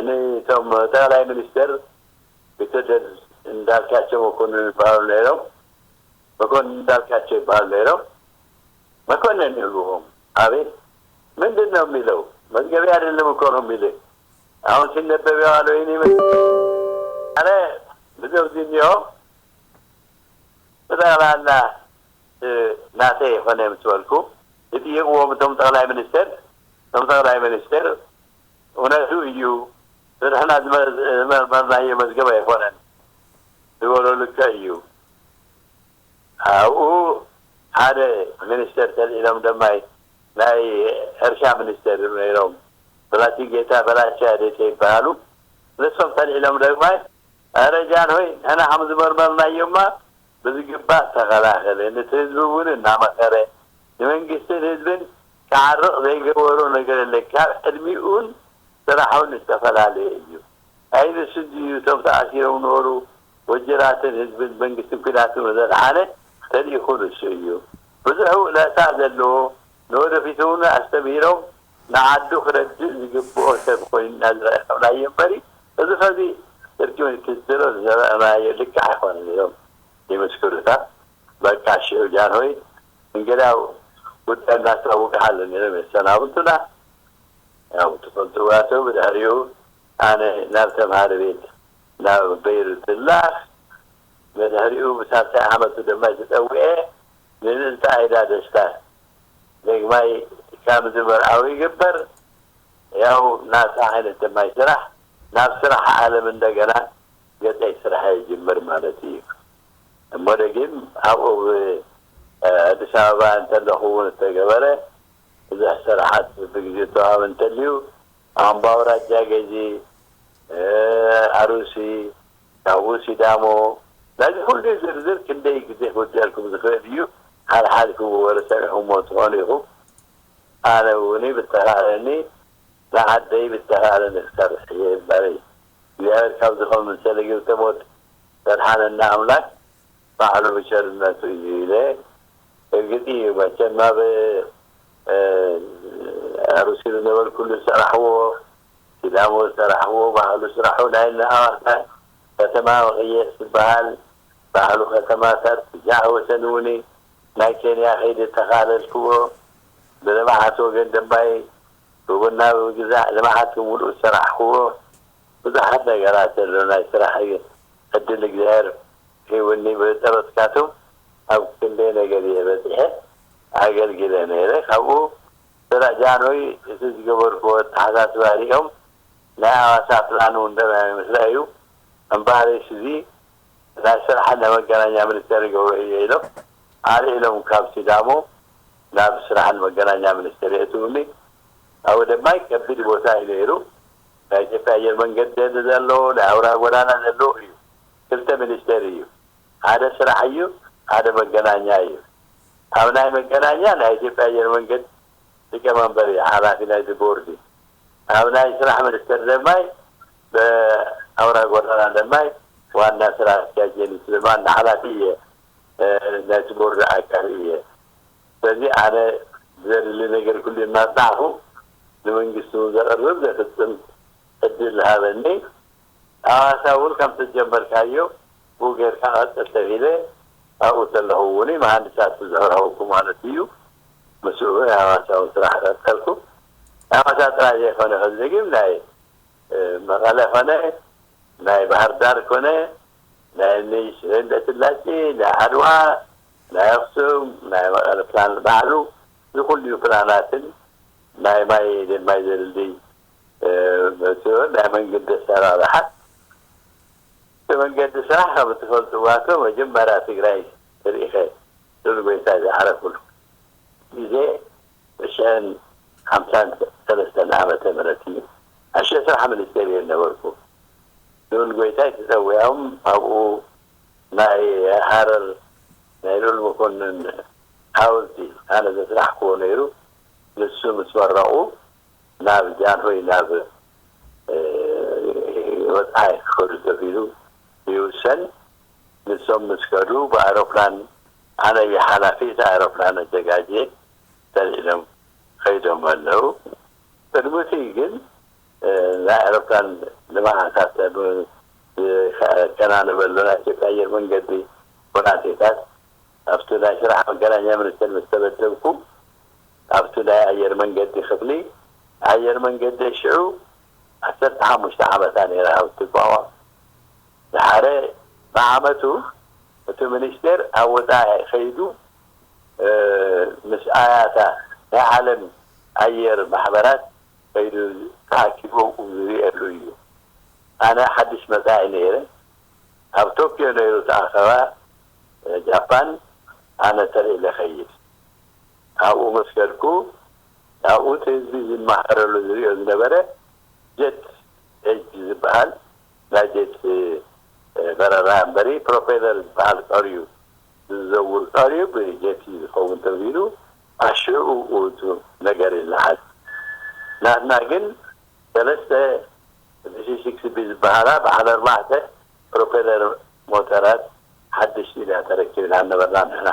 ንቶም ጠቅላይ ሚኒስትር ቢተደር እንዳልካቸው መኮንን ይበሃሉ ነይሮም። መኮንን እንዳልካቸው ይበሃሉ ነይሮም። መኮንን ይብልዎም። አቤት ምንድን ነው የሚለው? መዝገቤ አይደለም እኮ ነው የሚልህ። አሁን ሲነበብ የዋለው ይህን ይመስል አለ። ብዙ ጊዜ እንዲያውም ብጠቕላላ ናተ የኾነ ምስ በልኩ ዝጥይቕዎም እቶም ጠቕላይ ሚኒስትር እቶም ጠቕላይ ሚኒስትር እውነቱ እዩ። ንሕና ዝመርመርናዮ መዝገብ ኣይኮነን ዝበሎ ልክዕ እዩ። ኣብኡ ሓደ ሚኒስተር ተልዒሎም ደማይ ናይ ሕርሻ ሚኒስተር ነይሮም ብላቴ ጌታ በላቻ ደሴ ይበሃሉ። ንሶም ተልዒሎም ደማይ ኣረ ጃንሆይ ንሕና ከም ዝመርመርናዮማ ብዝግባእ ተኸላኸለ፣ ነቲ ህዝቢ እውን እናመኸረ ንመንግስትን ህዝብን ክዓርቕ ዘይገበሮ ነገር የለን። ካብ ዕድሚኡን ስራሑን ዝተፈላለየ እዩ። ኣይ ንሱ እንድዩ እቶም ተኣሲሮም ነበሩ ወጀራትን ህዝብን መንግስትን ኲናትን ዘድሓነ ተልኢኹ ንሱ እዩ። ብዙሕ ውዕለታ ዘለዎ ንወደፊት እውን ኣስተምሂሮም ንዓዱ ክረድእ ዝግብኦ ሰብ ኮይኑ ኢና ዝረኸብናዮ እምበሪ እዚ ኸዚ ቅድሚ ክትዝሮ ዝዘራእናዮ ልክዕ ኣይኮነን ኢሎም ይምስክሩታ። በቃ ሽዑ ጃንሆይ እንግዳው ጉዳይ እናሳውቅሃለን ኢሎም የሰናብቱና። ያው ትፈልጥዋ ተው ብድሕሪኡ ኣነ ናብ ተምሃሪ ቤት ናብ በይሩት ዝላኽ ብድሕሪኡ ብሳልሳይ ዓመቱ ድማ ተፀዊዐ ንልእልቲ ኣይዳ ደስታ ዳግማይ ከም ዝመርዓዊ ይግበር። ያው ናታ ዓይነት ድማ ይስራሕ ናብ ስራሕ ዓለም እንደገና ገፀይ ስራሕ ይጅምር ማለት እዩ። እሞ ደጊም ኣብኡ ኣዲስ ኣበባ እንተለኹ እውን እተገበረ ብዙሕ ስራሓት ብግዜ ተዋህብ እንተልዩ ኣምባ ኣውራጃ ገዚ ኣሩሲ፣ ካብኡ ሲዳሞ፣ ናዚ ኩሉ ዝርዝር ክንደይ ግዜ ክወድአልኩም ዝኽእል እዩ። ሓልሓሊፉ ወረ ሰሚዕኹምዎ ትኾኑ ኢኹም። ኣነ እውን ብተኻእለኒ ንዓደይ ብተኻእለኒ ክሰርሕ እየ እምበረይ እግዚኣብሔር ካብ ዝኾም ሰለጊብተ ሞት ዘድሓነና ኣምላክ ባዕሉ ብቸርነቱ እዩ ኢለ። እርግጥ እዩ መቸም ኣብ ኣሩሲ ዝነበርኩሉ ዝሰራሕዎ፣ ሲዳሞ ዝሰራሕዎ፣ ባህሉ ስራሑ ናይ ነኣዋሳ ከተማ መቐየስ ዝበሃል ባህሉ ከተማታት ብጃ ወሰን እውን ናይ ኬንያ ከይደ ተኻለልክዎ። ብልምዓት ወገን ደማይ ብቡና ብግዛዕ ልምዓት ብምሉእ ዝሰራሕክዎ ብዙሓት ነገራት ዘሎ ናይ ስራሕ ዕድል እግዚኣብሔር ሂቡኒ ብጸሎትካቱም ኣብ ክንደይ ነገር እየ በጺሐ ኣገልጊለ ነይረ። ካብኡ ስራሕ ጃንሆይ እቲ ዝገበርክዎ ኣተሓሳስባ ሪኦም ናይ ኣዋሳ ፕላን እውን ደማይ ምስ ረኣዩ እምበኣር እዚ ናይ ስራሕን ናይ መገናኛ ሚኒስቴር ይገብሮ እየ ኢሎም ኣልዒሎም ካብ ሲዳሞ ናብ ስራሕን መገናኛ ሚኒስቴር የእትውኒ። ኣብኡ ደማይ ከቢድ ቦታ እዩ ነይሩ። ናይ ኢትዮጵያ ኣየር መንገዲ ዘሎ ናይ ኣውራ ጎዳና ዘለዎ እዩ። ክልተ ሚኒስቴር እዩ። ሓደ ስራሕ እዩ፣ ሓደ መገናኛ እዩ። ኣብ ናይ መገናኛ ናይ ኢትዮጵያ ኣየር መንገድ ሊቀመንበር እዩ፣ ሓላፊ ናይቲ ቦርድ እዩ። ኣብ ናይ ስራሕ ሚኒስቴር ደማይ ብኣውራ ጎዳና ደማይ ዋና ስራ ኣስኪያጅ እየ፣ ንሱ ድማ ዋና ሓላፊ እየ፣ ናይቲ ቦርድ ኣካል እየ። ስለዚ ኣነ ዘድሊ ነገር ኩሉ እናፅናዕኩ ንመንግስቲ እውን ዘቕርብ ዘፍፅም እድል ሃበኒ። ኣዋሳ እውን ከም ተጀመርካዮ ብኡ ጌርካ ቀፅል ተቢለ ኣብኡ ዘለኹ እውን መሃንድሳት ብዙሕ ረኸብኩ ማለት እዩ። ምስኡ እውን ኣዋሳ እውን ስራሕ ቀፀልኩ። ኣዋሳ ጥራይ ዘይኮነ ከዚ ደጊም ናይ መቐለ ኮነ ናይ ባህር ዳር ኮነ ናይ ንስላሴ ናይ ዓድዋ ናይ ኣክሱም ናይ መቐለ ፕላን ባዕሉ ዝኩሉ ፕላናትን ናይ ማይ ደማይ ዘድልድይ መፅኦ ናይ መንገዲ ኣሰራርሓ እቲ መንገዲ ስራሕ ከም እትፈልጥዋቶ መጀመርያ ትግራይ ተሪኢኸ ልዑል ጎይታ ዝዓረፍሉ ግዜ ብሽሕን ሓምሳን ሰለስተን ዓመተ ምህረት እዩ። ኣሸ ስራሕ ሚኒስቴር እየ ነበርኩ። ልዑል ጎይታይ ተፀዊዖም ኣብኡ ናይ ሃረር ናይ ልዑል መኮንን ሓወልቲ ኣነ ዘስራሕክዎ ነይሩ። ንሱ ምስ መረቑ ናብ ጃንሆይ ናብ ወፃኢ ክኸዱ ተቢሉ ይውሰን። ንሶም ምስ ከዱ ብኣይሮፕላን ኣነ እየ ሓላፊ እቲ ኣይሮፕላን ኣዘጋጅየ ተልዒሎም ከይዶም ኣለዉ። ቅድሚ እቲ ግን ናይ ኣውሮፕላን ልምዓታት ከናንበሉ ናይ ኢትዮጵያ ኣየር መንገዲ ኩናቴታት ኣብቲ ናይ ስራሕ መገናኛ ሚኒስቴር ምስ ተመደብኩ ኣብቲ ናይ ኣየር መንገዲ ክፍሊ ኣየር መንገዲ ሽዑ ዓሰርተ ሓሙሽተ ዓመታ ነይራ ኣብ ትቋቋም። ድሓረ ብዓመቱ እቲ ሚኒስቴር ኣብ ወፃኢ ከይዱ ምስ ኣያታ ናይ ዓለም ኣየር ማሕበራት ከይዱ ተኣኪቡ ዝርእየሉ እዩ። ኣነ ሓድሽ መፃኢ ነይረ። ኣብ ቶኪዮ ነይሩ ተኣኸባ ጃፓን ኣነ ተልዒለ ከይድ ኣብኡ ምስ ከድኩ ኣብኡ እቲ ህዝቢ ዝመሃረሉ ዝሪኦ ዝነበረ ጀት ኤጅ ዝበሃል ናይ ጀት በረራ እምበሪ ፕሮፔለር ዝበሃል ቀርዩ ዝዘውር ቀርዩ ብጀት እዩ ዝኸውን ተብሂሉ ኣሽዑ ውቱ ነገር ይለዓል። ናትና ግን ሰለስተ ቢሲ ሲክስ ቢ ዝበሃላ በዓል ኣርባዕተ ፕሮፔለር ሞተራት ሓድሽ ኢና ተረኪብና ነበርና ንሕና።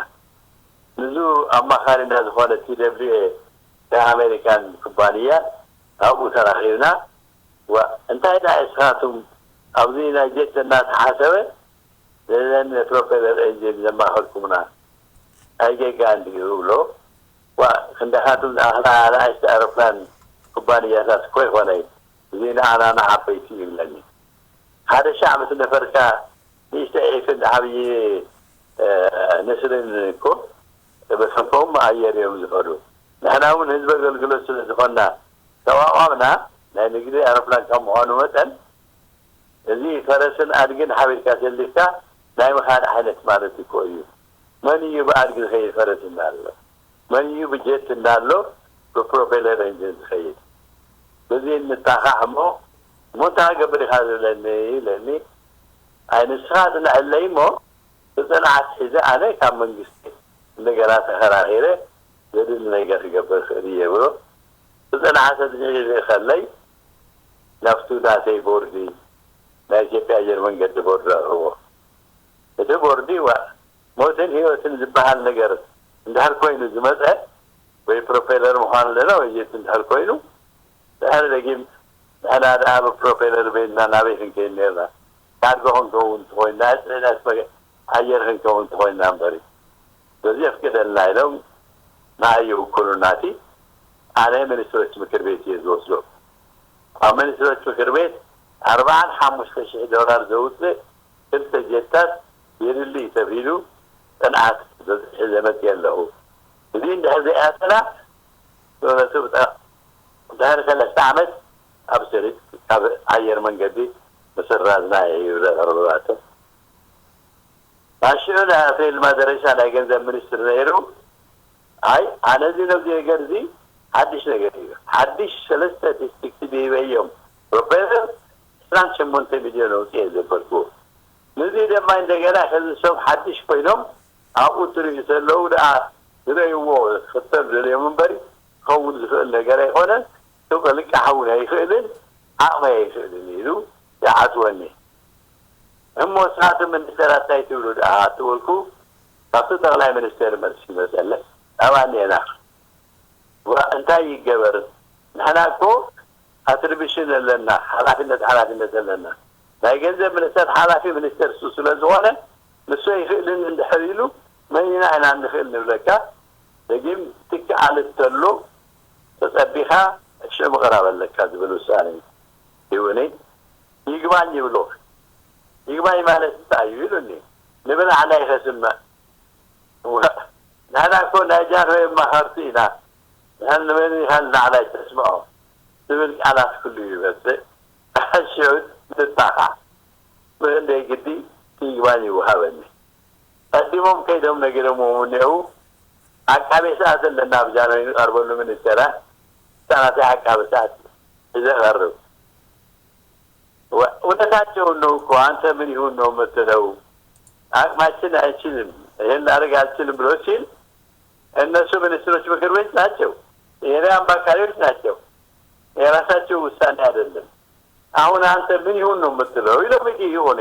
ንዙ ኣማኻሪና ዝኾነ ቲ ደብሊው ኤ ናይ ኣሜሪካን ኩባንያ ኣብኡ ተራኺብና። ዋ እንታይ ዳ እስኻቱም ኣብዚ ናይ ጀት እናተሓሰበ ነዘን ፕሮፔለር ኤንጂን ዘማኸርኩምና ኣይጌጋ እንድዩ እብሎ። ዋ ክንደኻቱም ዝኣኽላ ኣናእሽቲ ኣውሮፕላን ኩባንያታት እኮ ይኾነይ እዚ ንኣና ንዓበይቲ ይብለኒ። ሓደ ሻዕ ምስ ነፈርካ ንእሽተ ዒፍን ዓብዪ ንስርን እኮ በሰንኮም ኣየር እዮም ዝኸዱ። ንሕና እውን ህዝቢ ኣገልግሎት ስለ ዝኾንና ተቋቋምና ናይ ንግዲ ኣውሮፕላን ካብ ምዃኑ መጠን እዚ ፈረስን ኣድግን ሓቢርካ ሰሊፍካ ናይ ምኻድ ዓይነት ማለት እኮ እዩ። መን እዩ ብኣድጊ ዝኸይድ ፈረስ እንዳሎ? መን እዩ ብጀት እንዳሎ ብፕሮፔለር ኤንጂን ዝኸይድ? በዚ እንጣኻዕ እሞ እሞ እንታይ ክገብር ኢኻ ዝብለኒ? ይብለኒ። ኣይ ንስኻ ኣጽንዐለይ እሞ ብጽንዓት ሒዘ ኣነ ካብ መንግስቲ እንደገና ተኸራኺረ ዘድሊ ነገር ክገብር ክእል እየ ብሎ ብጽንዓት ኣጽኒዑ ይልእኸለይ። ናብቱ ናተይ ቦርዲ ናይ ኢትዮጵያ ኣየር መንገዲ ቦርዲ ኣቕርቦ። እቲ ቦርዲ ዋ ሞትን ህይወትን ዝበሃል ነገር እንድሕር ኮይኑ ዝመፀ ወይ ፕሮፔለር ምዃኑ ለና ወይ ጀት እንድሕር ኮይኑ ድሕሪ ደጊም ንሕና ደኣ ብፕሮፔለር በይንና ናበይ ክንከይድ ነርና? ካርጎ ክንከውን እንተኮይንና፣ ጽዕነት መገ-፣ ኣየር ክንከውን እንተኮይንና እምበሪ። በዚ የፍቅደልና ኢሎም ንኣይ ይውክሉና። እቲ ኣነ ሚኒስትሮች ምክር ቤት እየ ዝወስዶ። ኣብ ሚኒስትሮች ምክር ቤት ኣርባዓን ሓሙሽተ ሽሕ ዶላር ዘውፅእ ክልተ ጀታት የድሊ እዩ ተብሂሉ ፅንዓት በዝሒ ዘመፅእ ኣለኹ። እዚ እንድሕር ዘይኣተና ብእውነቱ ብጣ-፣ ድሕሪ ሰለስተ ዓመት ኣብ ስሪት ካብ ኣየር መንገዲ ምስራዝና እዩ ዘቕርብባቶ። ኣሽዑ ናይ ኣቶ ይልማ ደሬሳ ናይ ገንዘብ ሚኒስትር ነይሩ። ኣይ ኣነ እዚ ነዚ ነገር እዚ ሓድሽ ነገር እዩ። ሓድሽ ሰለስተ ዲስትሪክት ድሂበዮም ፕሮፌሰር ዕስራን ሸሞንተ ሚልዮን ኣውፅኤ ዘበልኩዎ። ነዚ ድማ እንደገና ሕዚ ሰብ ሓድሽ ኮይኖም ኣብኡ ትሪኡ ዘለዉ ደኣ ዝረእይዎ ክኽተሉ ደልዮም እምበሪ ክኸውን ዝኽእል ነገር ኣይኮነን። ክልቃሕ እውን ኣይኽእልን፣ ዓቕመይ ኣይኽእልን ኢሉ ይዓፅወኒ። እሞ ንስኻትኩም ሚኒስተራት እንታይ ትብሉ ደኣ ትብልኩ፣ ካብቲ ጠቕላይ ሚኒስተር መልሲ ይመፀለይ። ኣብኣ እኒአና። ዋ፣ እንታይ ይገበር? ንሕና እኮ ኣትሪቢሽን ኣለና፣ ሓላፊነት፣ ሓላፊነት ኣለና። ናይ ገንዘብ ሚኒስተር ሓላፊ ሚኒስተር እሱ ስለ ዝኾነ፣ ንሱ ኣይኽእልን እንድሕር ኢሉ፣ መን ኢና ኢና እንኽእል ንብለካ? ደጊም ትከኣል እንተሎ ተጸቢኻ ሽዑ ምቕራብ ኣለካ ዝብል ውሳነ ሂቡኒ። ይግባኝ ይብሎ። ይግባኝ ማለት እንታይ እዩ ኢሉኒ። ንብላዕላይ ከስምዕ። እወ፣ ንሕና እኮ ናይ ጃንሆይ ኣማኸርቲ ኢና። ንሕን ንመን ኢኻ ንላዕላይ ተስምዖ? ዝብል ቃላት ኩሉ ይመጽእ። ሽዑ ትጣቓዕ። ብክንደይ ግዲ ይግባኝ ይወሃበኒ። ቀዲሞም ከይዶም ነጊሮምዎም እኒአው። ዓቃቤ ሰዓት ኣለና ኣብ ጃንሆይ ንቐርበሉ ሚኒስተራት። ሳናተይ ዓቃቢ ሰዓት ሒዘ እቐርብ። ወ-፣ እውነታቸውን ነው እኮ። አንተ ምን ይሁን ነው የምትለው? አቅማችን አይችልም፣ ይሄን ላደርግ አልችልም ብሎ ሲል እነሱ ሚኒስትሮች ምክር ቤት ናቸው፣ የኔ አማካሪዎች ናቸው። የራሳቸው ውሳኔ አይደለም። አሁን አንተ ምን ይሁን ነው የምትለው? ይለው ይሆነ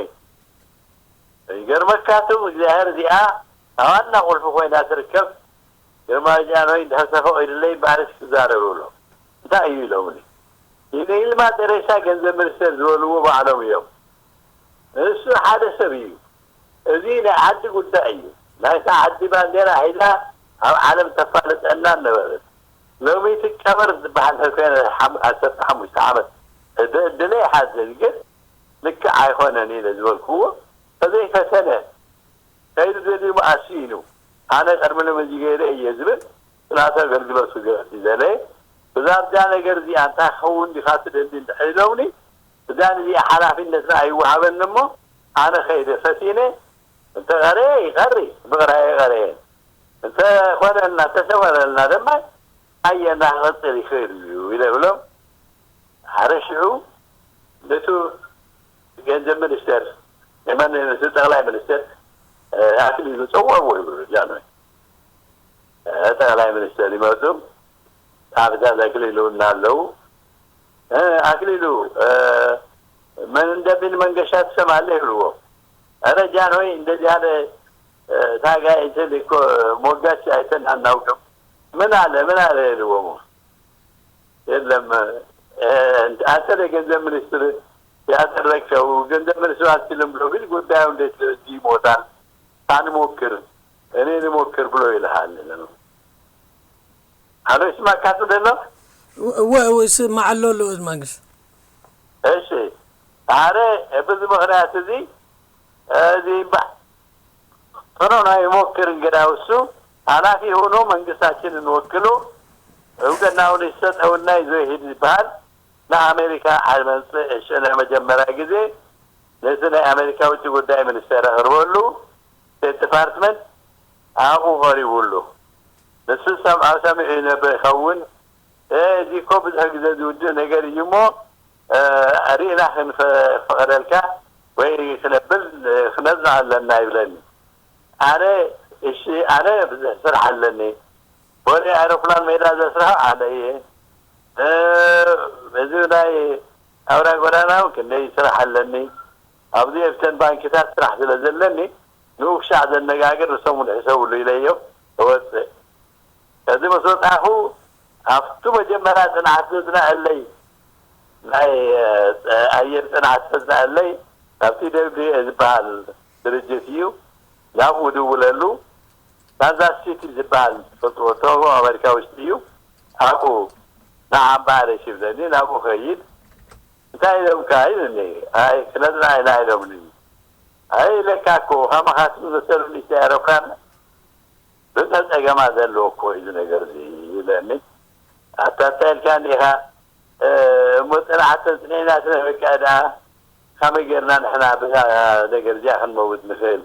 ይገርመካ፣ እቶም እግዚኣብሔር እዚኣ ኣብ ዋና ቁልፊ ኮይና ትርከብ። ግርማዊ ጃንሆይ እንድሕር ተፈቒዱለይ እምበኣርስ ክዛረብ እብሎ። እንታይ እዩ ኢሎምኒ? ንይልማ ደሬሳ ገንዘብ ሚኒስቴር ዝበልዎ ባዕሎም እዮም። እሱ ሓደ ሰብ እዩ። እዚ ናይ ዓዲ ጉዳይ እዩ። ናይታ ዓዲ ባንዴራ ሒዛ ኣብ ዓለም ተፋልጠና ነበረት። ሎሚ ትቀበር ዝበሃል እንተኮይነ ሓም-፣ ዓሰርተ ሓሙሽተ ዓመት እደ-፣ እድለ ይሓዝን፣ ግን ልክዕ ኣይኮነን ኢለ ዝበልክዎ ተዘይፈተነ ከይዱ ደልዩ መኣስኢኑ ኣነ ቅድሚ ንመዚ ገይረ እየ ዝብል ስርዓተ ኣገልግሎት ክገልጽ ይደለየ። ብዛርጃ ነገር እዚኣ እንታይ ክኸውን ዲኻ ትደሊ እንድሕር ኢሎምኒ፣ እዛ ንዚኣ ሓላፊነትና ኣይወሃበኒ እሞ ኣነ ከይደ ፈቲነ እንተቐረየ ይቐሪ፣ ምቕራይ ኣይቐረየን። እንተኾነልና፣ እንተሰመረልና ድማ ኣየና ክቐጽል ይኽእል እዩ ኢለ ብሎም። ሓደ ሽዑ ነቱ ገንዘብ ሚኒስተር፣ የመን ነቱ ጠቕላይ ሚኒስተር፣ እ፣ ኣክሊሉ ጸውዕዎ ይብሉ ጃንሆይ። እ፣ ጠቕላይ ሚኒስተር ይመጹ፣ ጸሓፊታት ኣክሊሉ እናኣለዉ፣ እ፣ ኣክሊሉ፣ እ፣ ምን እንደሚል መንገሻ ትሰማለህ ይብልዎ። ኧረ ጃንሆይ እንደዚህ ያለ፣ እ፣ ታጋይ እንትን እኮ ሞጋች አይተን አናውቅም። ምን አለ፣ ምን አለ ይልዎም። የለም፣ እ፣ አንተ ለገንዘብ ሚኒስትር ያደረግከው ገንዘብ ሚኒስትር አትችልም ብሎ ቢል ጉዳዩ እንዴት እዚህ ይሞታል? አንሞክር፣ እኔ ልሞክር ብሎ ይልሃል። አሎ፣ ይስማዕካ ዘሎ? እወ፣ እወ፣ ይስማዕ ኣሎ ልኡል መንግስት። እሺ፣ ኣረ፣ በዚ ምኽንያት እዚ፣ እዚ እምባ-፣ ጥሩ ነው፣ ይሞክር። እንግዳው እሱ ኃላፊ ሆኖ መንግስታችንን ወክሎ እውቅናውን ይሰጠውና ይዞ ይሄድ ይባሃል። ንኣሜሪካ ኣመፅእ። እሺ፣ ናይ መጀመርያ ግዜ ነቲ ናይ ኣሜሪካ ውጭ ጉዳይ ሚኒስቴር ኣቕርበሉ፣ ስቴት ዲፓርትመንት ኣብኡ ቀሪቡሉ። ንሱ ሰምዓ ሰሚዑ ይነብር ይኸውን። "እ፣ እዚ እኮ ብዙሕ ግዜ ዝውድእ ነገር እዩ እሞ ርኢና ክንፈቐደልካ ወይ ክነብል ክነዝና ኣለና ይብለኒ። ኣነ እሺ ኣነ ብዙሕ ስራሕ ኣለኒ፣ ወደ ኣሮፕላን ሜዳ ዘስርሖ ኣነ እየ። እዚ ናይ ኣውራ ጎዳና ክንደይ ስራሕ ኣለኒ፣ ኣብዚ ኣብተን ባንክታት ስራሕ ስለ ዘለኒ ንኡክሻዕ ዘነጋግር ንሶም እውን ሕሰብሉ ኢለዮም እወፅእ። ከዚ ምስ ወፃእኹ ኣብቱ መጀመርያ ፅንዓት ዘፅንዐለይ ናይ ኣየር ፅንዓት ዘፅንዐለይ ናብቲ ደብሊኤ ዝበሃል ድርጅት እዩ። ናብኡ ድውለሉ። ካንዛስ ሲቲ ዝበሃል ትፈልጥዎ ተጎ ኣሜሪካ ውሽጢ እዩ። ኣብኡ ንዓምባሬሽ ይብለኒ ናብኡ ኸይድ። እንታይ ኢሎምካ ኢሉኒ። ኣይ ክነዝና ኢና ኢሎምኒ። ኣይ ኢለካ እኮ ከማኻትኩም ዝመሰሉ ንእሽተይ ኣሮፕላን ብዙሕ ጸገማት ዘለዎ እኮ እዩ እዚ ነገር እዚ ይብለኒ። ኣታ እንታይ ኢልካኒ ኢኻ እሞ ጽንዓት ተጽኒዕና ስለ በቃ ደኣ ከመይ ጌርና ንሕና ብዛ ነገር እዚኣ ክንመውት ንኽእል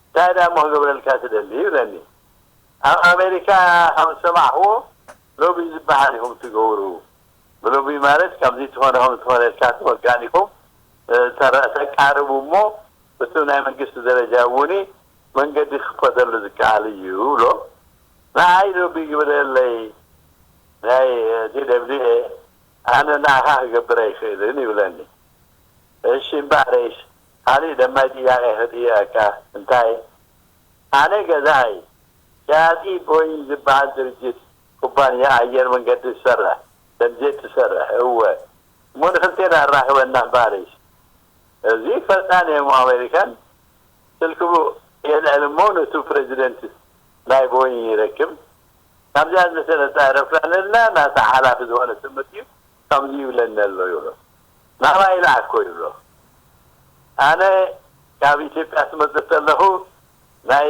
እንታይ ደኣ እሞ ክገብረልካ ትደሊ ይብለኒ። ኣብ ኣሜሪካ ከም ዝሰማዕክዎ ሎቢ ዝበሃል ኢኹም ትገብሩ። ብሎቢ ማለት ከምዚ ትኾነ ከም ዝኾነ ኢልካ ወጋኒኹም ተቃርቡ እሞ እቱ ናይ መንግስቲ ደረጃ እውን መንገዲ ክፈተሉ ዝከኣል እዩ ብሎ ንዓይ ሎቢ ግብረለይ ናይ ቲ ደብሊኤ ኣነ ንዓኻ ክገብር ኣይክእልን ይብለኒ። እሺ እምበኣረይሽ ካሊእ ደማይ ጥያቄ ክጥየቀካ እንታይ ኣነ ገዛኣይ ሸያጢ ቦይንግ ዝበሃል ድርጅት ኩባንያ ኣየር መንገዲ ዝሰርሕ ደምዜት ትሰርሕ እወ እሞ ንክልቴና ኣራኽበና እምበኣረይሽ እዚ ፈጣን እዮም ኣሜሪካን ስልክቡ የልዕል እሞ ነቱ ፕሬዚደንት ናይ ቦይንግ ይረክብ ካብዚኣ ዝመሰለት ኣረፍላን ልና ናታ ሓላፊ ዝኾነ ስምት እዩ ከምዚ ይብለኒ ኣሎ ይብሎ ናባይ ይልዓኮ ይብሎ ኣነ ካብ ኢትዮጵያ ትመፅእ ከለኹ ናይ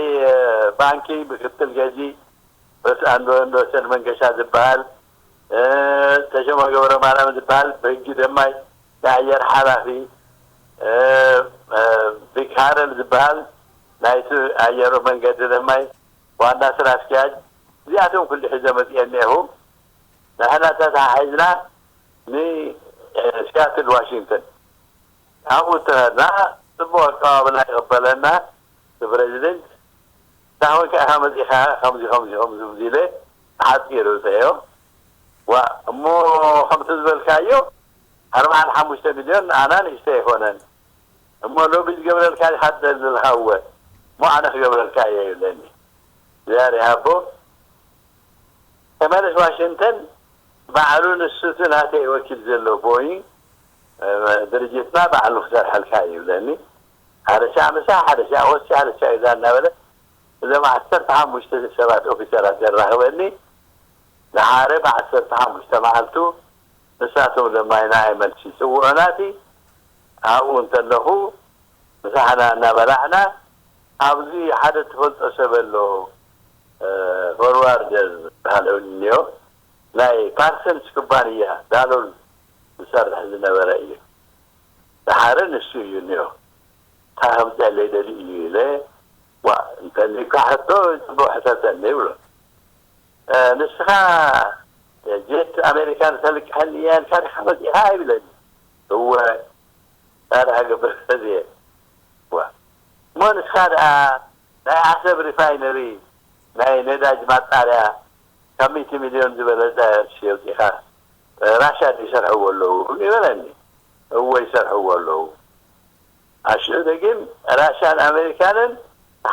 ባንኪ ምክትል ገዚ ርእስ ኣንዶ እንዶ ሰድ መንገሻ ዝበሃል ተሸሞ ገብረ ማርያም ዝበሃል ብህጊ ደማይ ናይ ኣየር ሓላፊ ቢካረል ዝበሃል ናይቲ ኣየር መንገዲ ደማይ ዋና ስራ ኣስኪያጅ እዚኣቶም ኩሉ ሒዘ መፅኤ እኒአኹ ንሕና ተተሓሒዝና ንሲያትል ዋሽንግተን ኣብኡ ተኸድና ፅቡቅ ኣቀባብላ ይቀበለና ፕሬዚደንት እንታይ ኮንካ ኢኻ መፂኻ ከምዚ ከምዚ ከምዚ ኢለ ሓፂሩ ተዮ ዋ እሞ ከምቲ ዝበልካዮ ኣርባዓን ሓሙሽተ ሚልዮን ኣና ንእሽተ ኣይኮነን እሞ ሎቢ ዝገብረልካ ኢኻ ትደሊ ዘለኻ እወ እሞ ኣነ ክገብረልካ እየ ይብለኒ ዛሪ ኣቦ ተመለስ ዋሽንግተን ባዕሉ ንሱ እቲ ናተይ ወኪል ዘሎ ቦይንግ ድርጅትና ባዕሉ ክሰርሐልካ እዩ ይብለኒ ሓደ ሻዕ ምሳ ሓደ ሻዕ ወሲ ሓደ ሻዕ ይዛ እናበለ እዞም ዓሰርተ ሓሙሽተ ሰባት ኦፊሰራት ዘራኽበኒ ንሓደ ብዓሰርተ ሓሙሽተ መዓልቱ ንሳቶም ድማ ንዓይ መልሲ ይፅውዑናቲ ኣብኡ እንተለኹ ምሳሕና እናበላዕና ኣብዚ ሓደ ትፈልጦ ሰብ ኣሎ ፎርዋርደር ዝበሃል እኒኦ ናይ ፓርሰንስ ኩባንያ ዳሎል ዝሰርሕ ዝነበረ እዩ። ደሓረ ንሱ እዩ እኒኦ። እንታይ ከምፅአለይ ደልዩ እዩ ኢለ ዋ እንተሊካ ሕቶ ፅቡቅ ሕተተኒ ይብሎ። ንስኻ ጀት ኣሜሪካን ተልቅሐኒ እያ ኢልካ ዲኻ መፂእኻ ይብለኒ። እወ ታዲያ ክገብር እየ ዋ እሞ ንስኻ ደኣ ናይ ዓሰብ ሪፋይነሪ ናይ ነዳጅ ማጣርያ ካብ ሚእቲ ሚልዮን ዝበለፀ ቅርሺ ኣውፂእኻ ራሻ ድዩ ይሰርሕዎ ኣለዉ ይበለኒ። እወ ይሰርሕዎ ኣለዉ። ኣሽዑ ደጊም ራሻን ኣሜሪካንን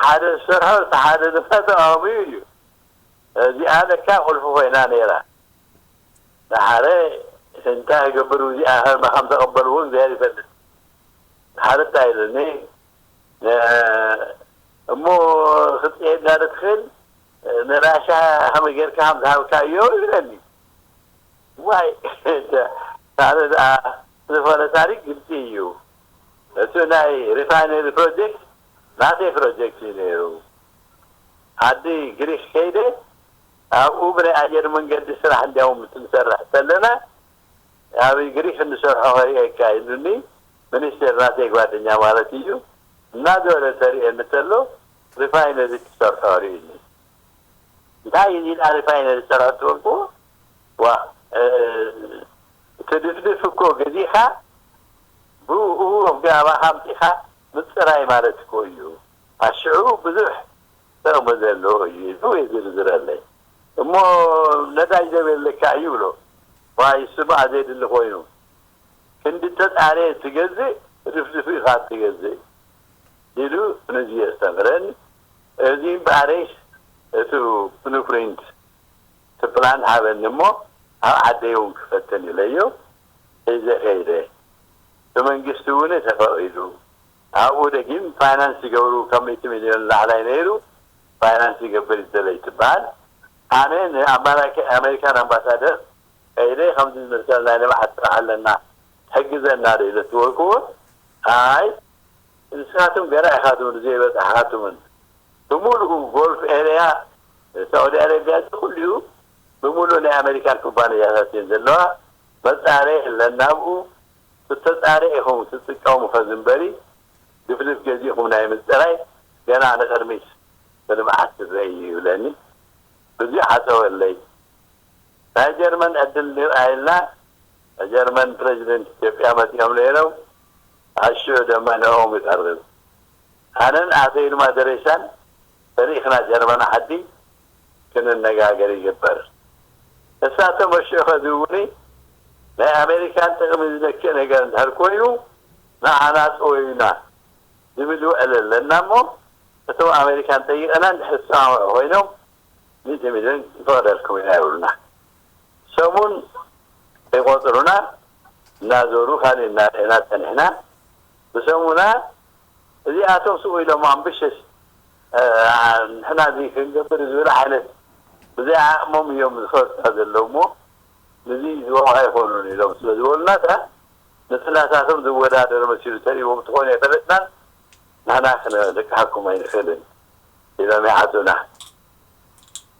ሓደ ዝሰርሖ እቲ ሓደ ድማ ተቃዋሚኡ እዩ። እዚኣ ለካ ቁልፊ ኮይና ነይራ። ደሓረ እንታይ ክገብር እዚኣ ከም ተቐበልዎ እግዚኣብሔር ይፈልጥ። ደሓረ እንታይ ኢሉኒ እሞ ክትፅሄድ ዳደ ትኽእል ንራሻ ከመይ ጌርካ ከም ዝሃብካዮ ይብለኒ። ዋይ ኣነ ደኣ ዝኾነ ታሪክ ግልፂ እዩ። እቲ ናይ ሪፋይነሪ ፕሮጀክት ናተይ ፕሮጀክት እዩ ነይሩ። ዓዲ ግሪክ ከይደ ኣብኡ ብናይ ኣየር መንገዲ ስራሕ እንዲያውም ክንሰርሕ ከለና ኣብ ግሪክ እንሰርሖ ከርእየካ ኢሉኒ። ሚኒስቴር ናተይ ጓደኛ ማለት እዩ እናዞረ ተርእየኒ ከሎ ሪፋይነሪ ትሰርሖ ርእዩኒ። እንታይ እዩ ኢላ ሪፋይነሪ ዝሰርሖ ትፈልጥዎ? ዋ እ፣ ትድፍድፍ እኮ ገዚኻ ብኡ ኣብ ኣባኻ ኣምፂኻ ምፅራይ ማለት እኮ እዩ። ኣሽዑ ብዙሕ ጥቕሚ ዘለዎ እዩ ኢሉ የዝርዝረለይ። እሞ ነዳጅ ዘበለካ እዩ ብሎ። ዋይ እሱ በኣ ዘየድሊ ኮይኑ ክንዲ ተፃረየ ትገዝእ፣ ትድፍድፍ ኢኻ ትገዝእ ኢሉ ነዚ የስተምረኒ። እዚ እምበኣረይስ እቲ ብሉፕሪንት እቲ ፕላን ሃበኒ እሞ ኣብ ዓደይ እውን ክፈትን ኢለዮ ሒዘ ከይደ። ብመንግስቲ እውን ተፈቒዱ ኣብኡ ደጊም ፋይናንስ ይገብሩ ካብ ሚእቲ ሚልዮን ላዕላይ ነይሩ ፋይናንስ ይገብር ይደለይ ትበሃል። ኣነ ንኣመሪካን ኣምባሳደር ከይደ ከምዚ ዝመሰለ ናይ ልምዓት ስራሕ ኣለና ትሕግዘና ዶ ኢለ ትበልክዎ ኣይ ንስኻትም ገና ኢኻትም ዘይበፃሕኻትምን ብምሉኡ ጎልፍ ኤርያ ሳዑዲ ኣረቢያ እዚ ኩሉ እዩ ብምሉእ ናይ ኣሜሪካን ኩባንያታት እየን ዘለዋ መፃረይ ኣለና ኣብኡ ብተፃረ ኢኹም ትጥቀሙ ከዚ እምበሪ ግፍልፍ ገዚእኹም ናይ ምፅራይ ገና ንቅድሚት ብልምዓት ትረይ ይብለኒ ብዙ ዓፀወለይ ናይ ጀርመን ዕድል ንርኣየልና ጀርመን ፕሬዚደንት ኢትዮጵያ መፂኦም ነይሮም ኣሽዑ ደማ ንኦም ይቐርብ ኣነን ኣቶ ይልማ ደሬሳን ተሪእኽና ጀርመን ዓዲ ክንነጋገር ይግበር እሳቶም ኣሽዑ ከዝውኒ ናይ ኣሜሪካን ጥቕሚ ዝነክእ ነገር እንድሕር ኮይኑ ንዓና ጥወዩና ዝብል ውዕል ኣለና እሞ እቶም ኣሜሪካን ጠይቐና እንድሕር ዝሰማምዑ ኮይኖም ሚእቲ ሚልዮን ይፈቕደልኩም ኢና ይብሉና ሰሙን ይቆፅሩና እናዞሩ ካልእ እናርአና ፀኒሕና ብሰሙና እዚኣቶም ስኡ ኢሎም ኣንብሸሽ ንሕና እዚ ክንገብር ዝብል ዓይነት ብዘይ ዓቕሞም እዮም ዝፈልጣ ዘለዉ እሞ ንዚ ዝበቑ ኣይኮኑን ኢሎም ስለ ዝበሉና ከ ንስላሳቶም ዝወዳደር መሲሉ ተሪቦም ትኾኑ ኣይፈለጥናን ንሕና ክነልቅሓኩም ኣይንኽእልን ኢሎም ይዓፁና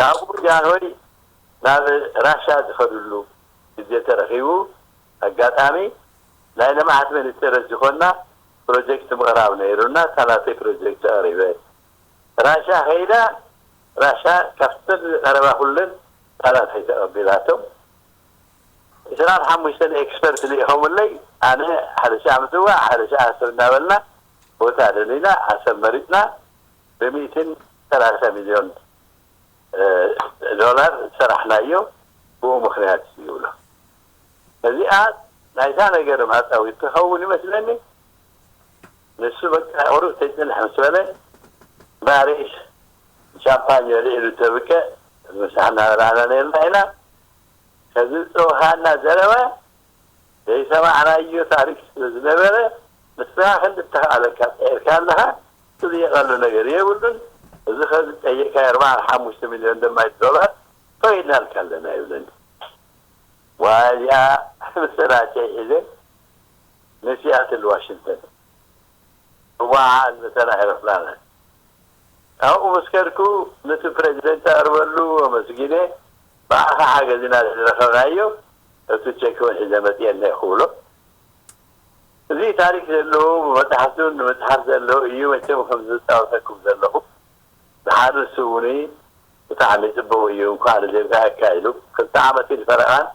ካብኡ ጃንሆይ ናብ ራሻ ዝኸድሉ ግዜ ተረኺቡ ኣጋጣሚ ናይ ልምዓት ሚኒስቴር ዝኾንና ፕሮጀክት ምቕራብ ነይሩና እታ ናተይ ፕሮጀክት ኣቕሪበ ራሻ ከይዳ ራሻ ካብተን ዝቐረባ ኩለን እታ ናተይ ተቐቢላቶም ዕስራን ሓሙሽተን ኤክስፐርት ልኢኾምለይ ኣነ ሓደ ሻዕ ምፅዋዕ ሓደ ሻዕ ሰብ እናበልና ቦታ ደሊና ዓሰብ መሪፅና ብሚእትን ሰላሳ ሚልዮን ዶላር ዝሰራሕናዮ ብኡ ምኽንያት እዩ ይብሎ። እዚኣ ናይታ ነገር ማዕፃዊት ትኸውን ይመስለኒ። ንሱ በቃ ቁሩብ ተይፅንሕ ምስ በለ ባሪስ ሻምፓኝ ልዒሉ ተብቀ ምሳሕና በላዕና ነርና ኢና። ከዚ ዝፀውኻና ዘረባ ዘይሰማዕናዮ ታሪክ ስለ ዝነበረ ንስኻ ክንዲ እተኽኣለካ ፅዒርካ ኣለኻ ትልየቐሉ ነገር የብሉን። እዚ ከዚ ጠየቅካ ኣርባዓ ሓሙሽተ ሚልዮን ደማይ ዶላር ፈቂድናልካ ኣለና ይብለኒ። ዋዚኣ ምስ ራቸይ ሒዘ ንሲያትል ዋሽንግተን እዋዓል መተን ኣይረፍላነ ኣብኡ ምስ ከድኩ ነቲ ፕሬዚደንት ኣቕርበሉ ኣመስጊነ ብኣኻ ሓገዝ ኢና ዝረኸብናዮ እቲ ቸክ እውን ሒዘ መፅኤ እኒሀ ክብሎ እዚ ታሪክ ዘለዎ ብመፅሓፍቲ እውን ንምፅሓፍ ዘለዎ እዩ መቸም ከም ዝፃወተኩም ዘለኹ ዝሓደ ስውኒ ብጣዕሚ ፅቡቅ እዩ እንኳዕ ንዜብካ ኣካይሉ ክልተ ዓመት ኢድ ፈረቃን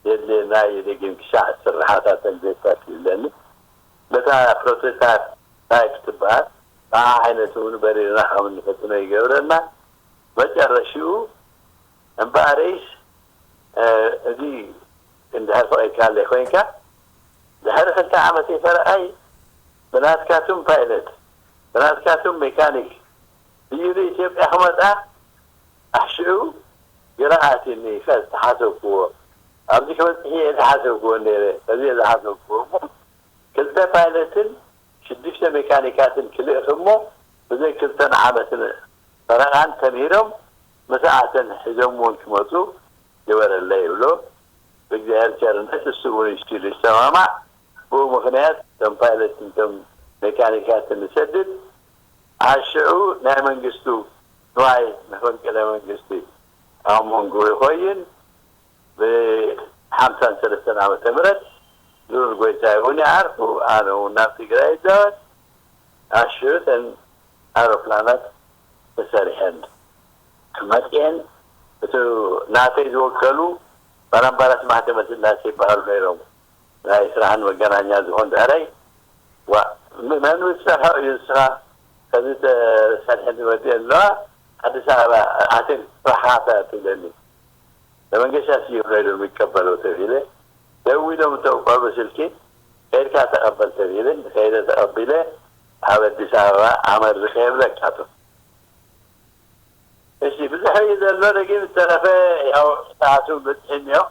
የድልየና እዩ ደጊም ክሻዕ ስርሓታተን ዘይታት ይብለኒ በታ ፕሮቶታይፕ ታይፕ ትበሃል ብኣ ዓይነት እውን በሪርና ከም እንፈትኖ ይገብረና መጨረሽኡ እምበኣረይስ እዚ እንድሕር ፈቒድካለይ ኮይንካ ድሕሪ ክልተ ዓመት ፈረቓይ ብናትካቱም ፓይለት ብናትካቱም ሜካኒክ እዩ ንኢትዮጵያ ክመፃ ኣሽዑ ግራ ኣትኒ ዝተሓሰብክዎ ኣብዚ ክበፅሕ እየ ዝሓሰብክዎ ነይረ እዚ ዝሓሰብክዎ እሞ ክልተ ፓይለትን ሽዱሽተ ሜካኒካትን ክልእኽ እሞ ብዘይ ክልተን ዓመትን ፈረቓን ተምሂሮም ምሳኣተን ሒዞምውን ክመፁ ግበረለይ ይብሎ ብእግዚኣብሔር ቸርነት እሱ እውን እሽኪሉ ይሰማማዕ ብኡ ምኽንያት እቶም ፓይለትን እቶም ሜካኒካትን ንሰድድ ኣሽዑ ናይ መንግስቱ ንዋይ መፈንቅለ መንግስቲ ኣብ መንጎ ይኾይን ብሓምሳን ሰለስተን ዓመተ ምህረት ልኡል ጎይታይ እውን ይዓርፉ ኣነ እውን ናብ ትግራይ ይዛወር ኣሽዑ እተን ኣውሮፕላናት ተሰሪሐን መፅኤን እቲ ናተይ ዝወከሉ ባላምባላስ ማህተመ ስላሴ ይበሃሉ ነይሮም። ናይ ስራሕን መገናኛ ዝኾን ድሕረይ፣ ዋ፣ መን ዝሰርሖ እዩ ንስኻ ከምዚ ተሳድሐኒ ወዲአ ኣለዋ፣ ኣዲስ ኣበባ ኣትን ስራሕኻ ትብለኒ። ለመንገሻ ስዩም ነው የሚቀበለው ተብለ፣ ደዊሎም እቶም ቆልዑ ስልኪ፣ ከይድካ ተቐበል ተብለ፣ ከይደ ተቐቢለ፣ ኣብ ኣዲስ ኣበባ ኣመር ዝኸየብለካ ቶ። እሺ፣ ብዙሕ እዩ ዘሎ፣ ደጊም ዝተረፈ ያው ሰዓቱ በፂሕኒ እዮም።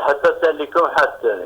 ሕቶ ተሊኩም ሓትቶኒ።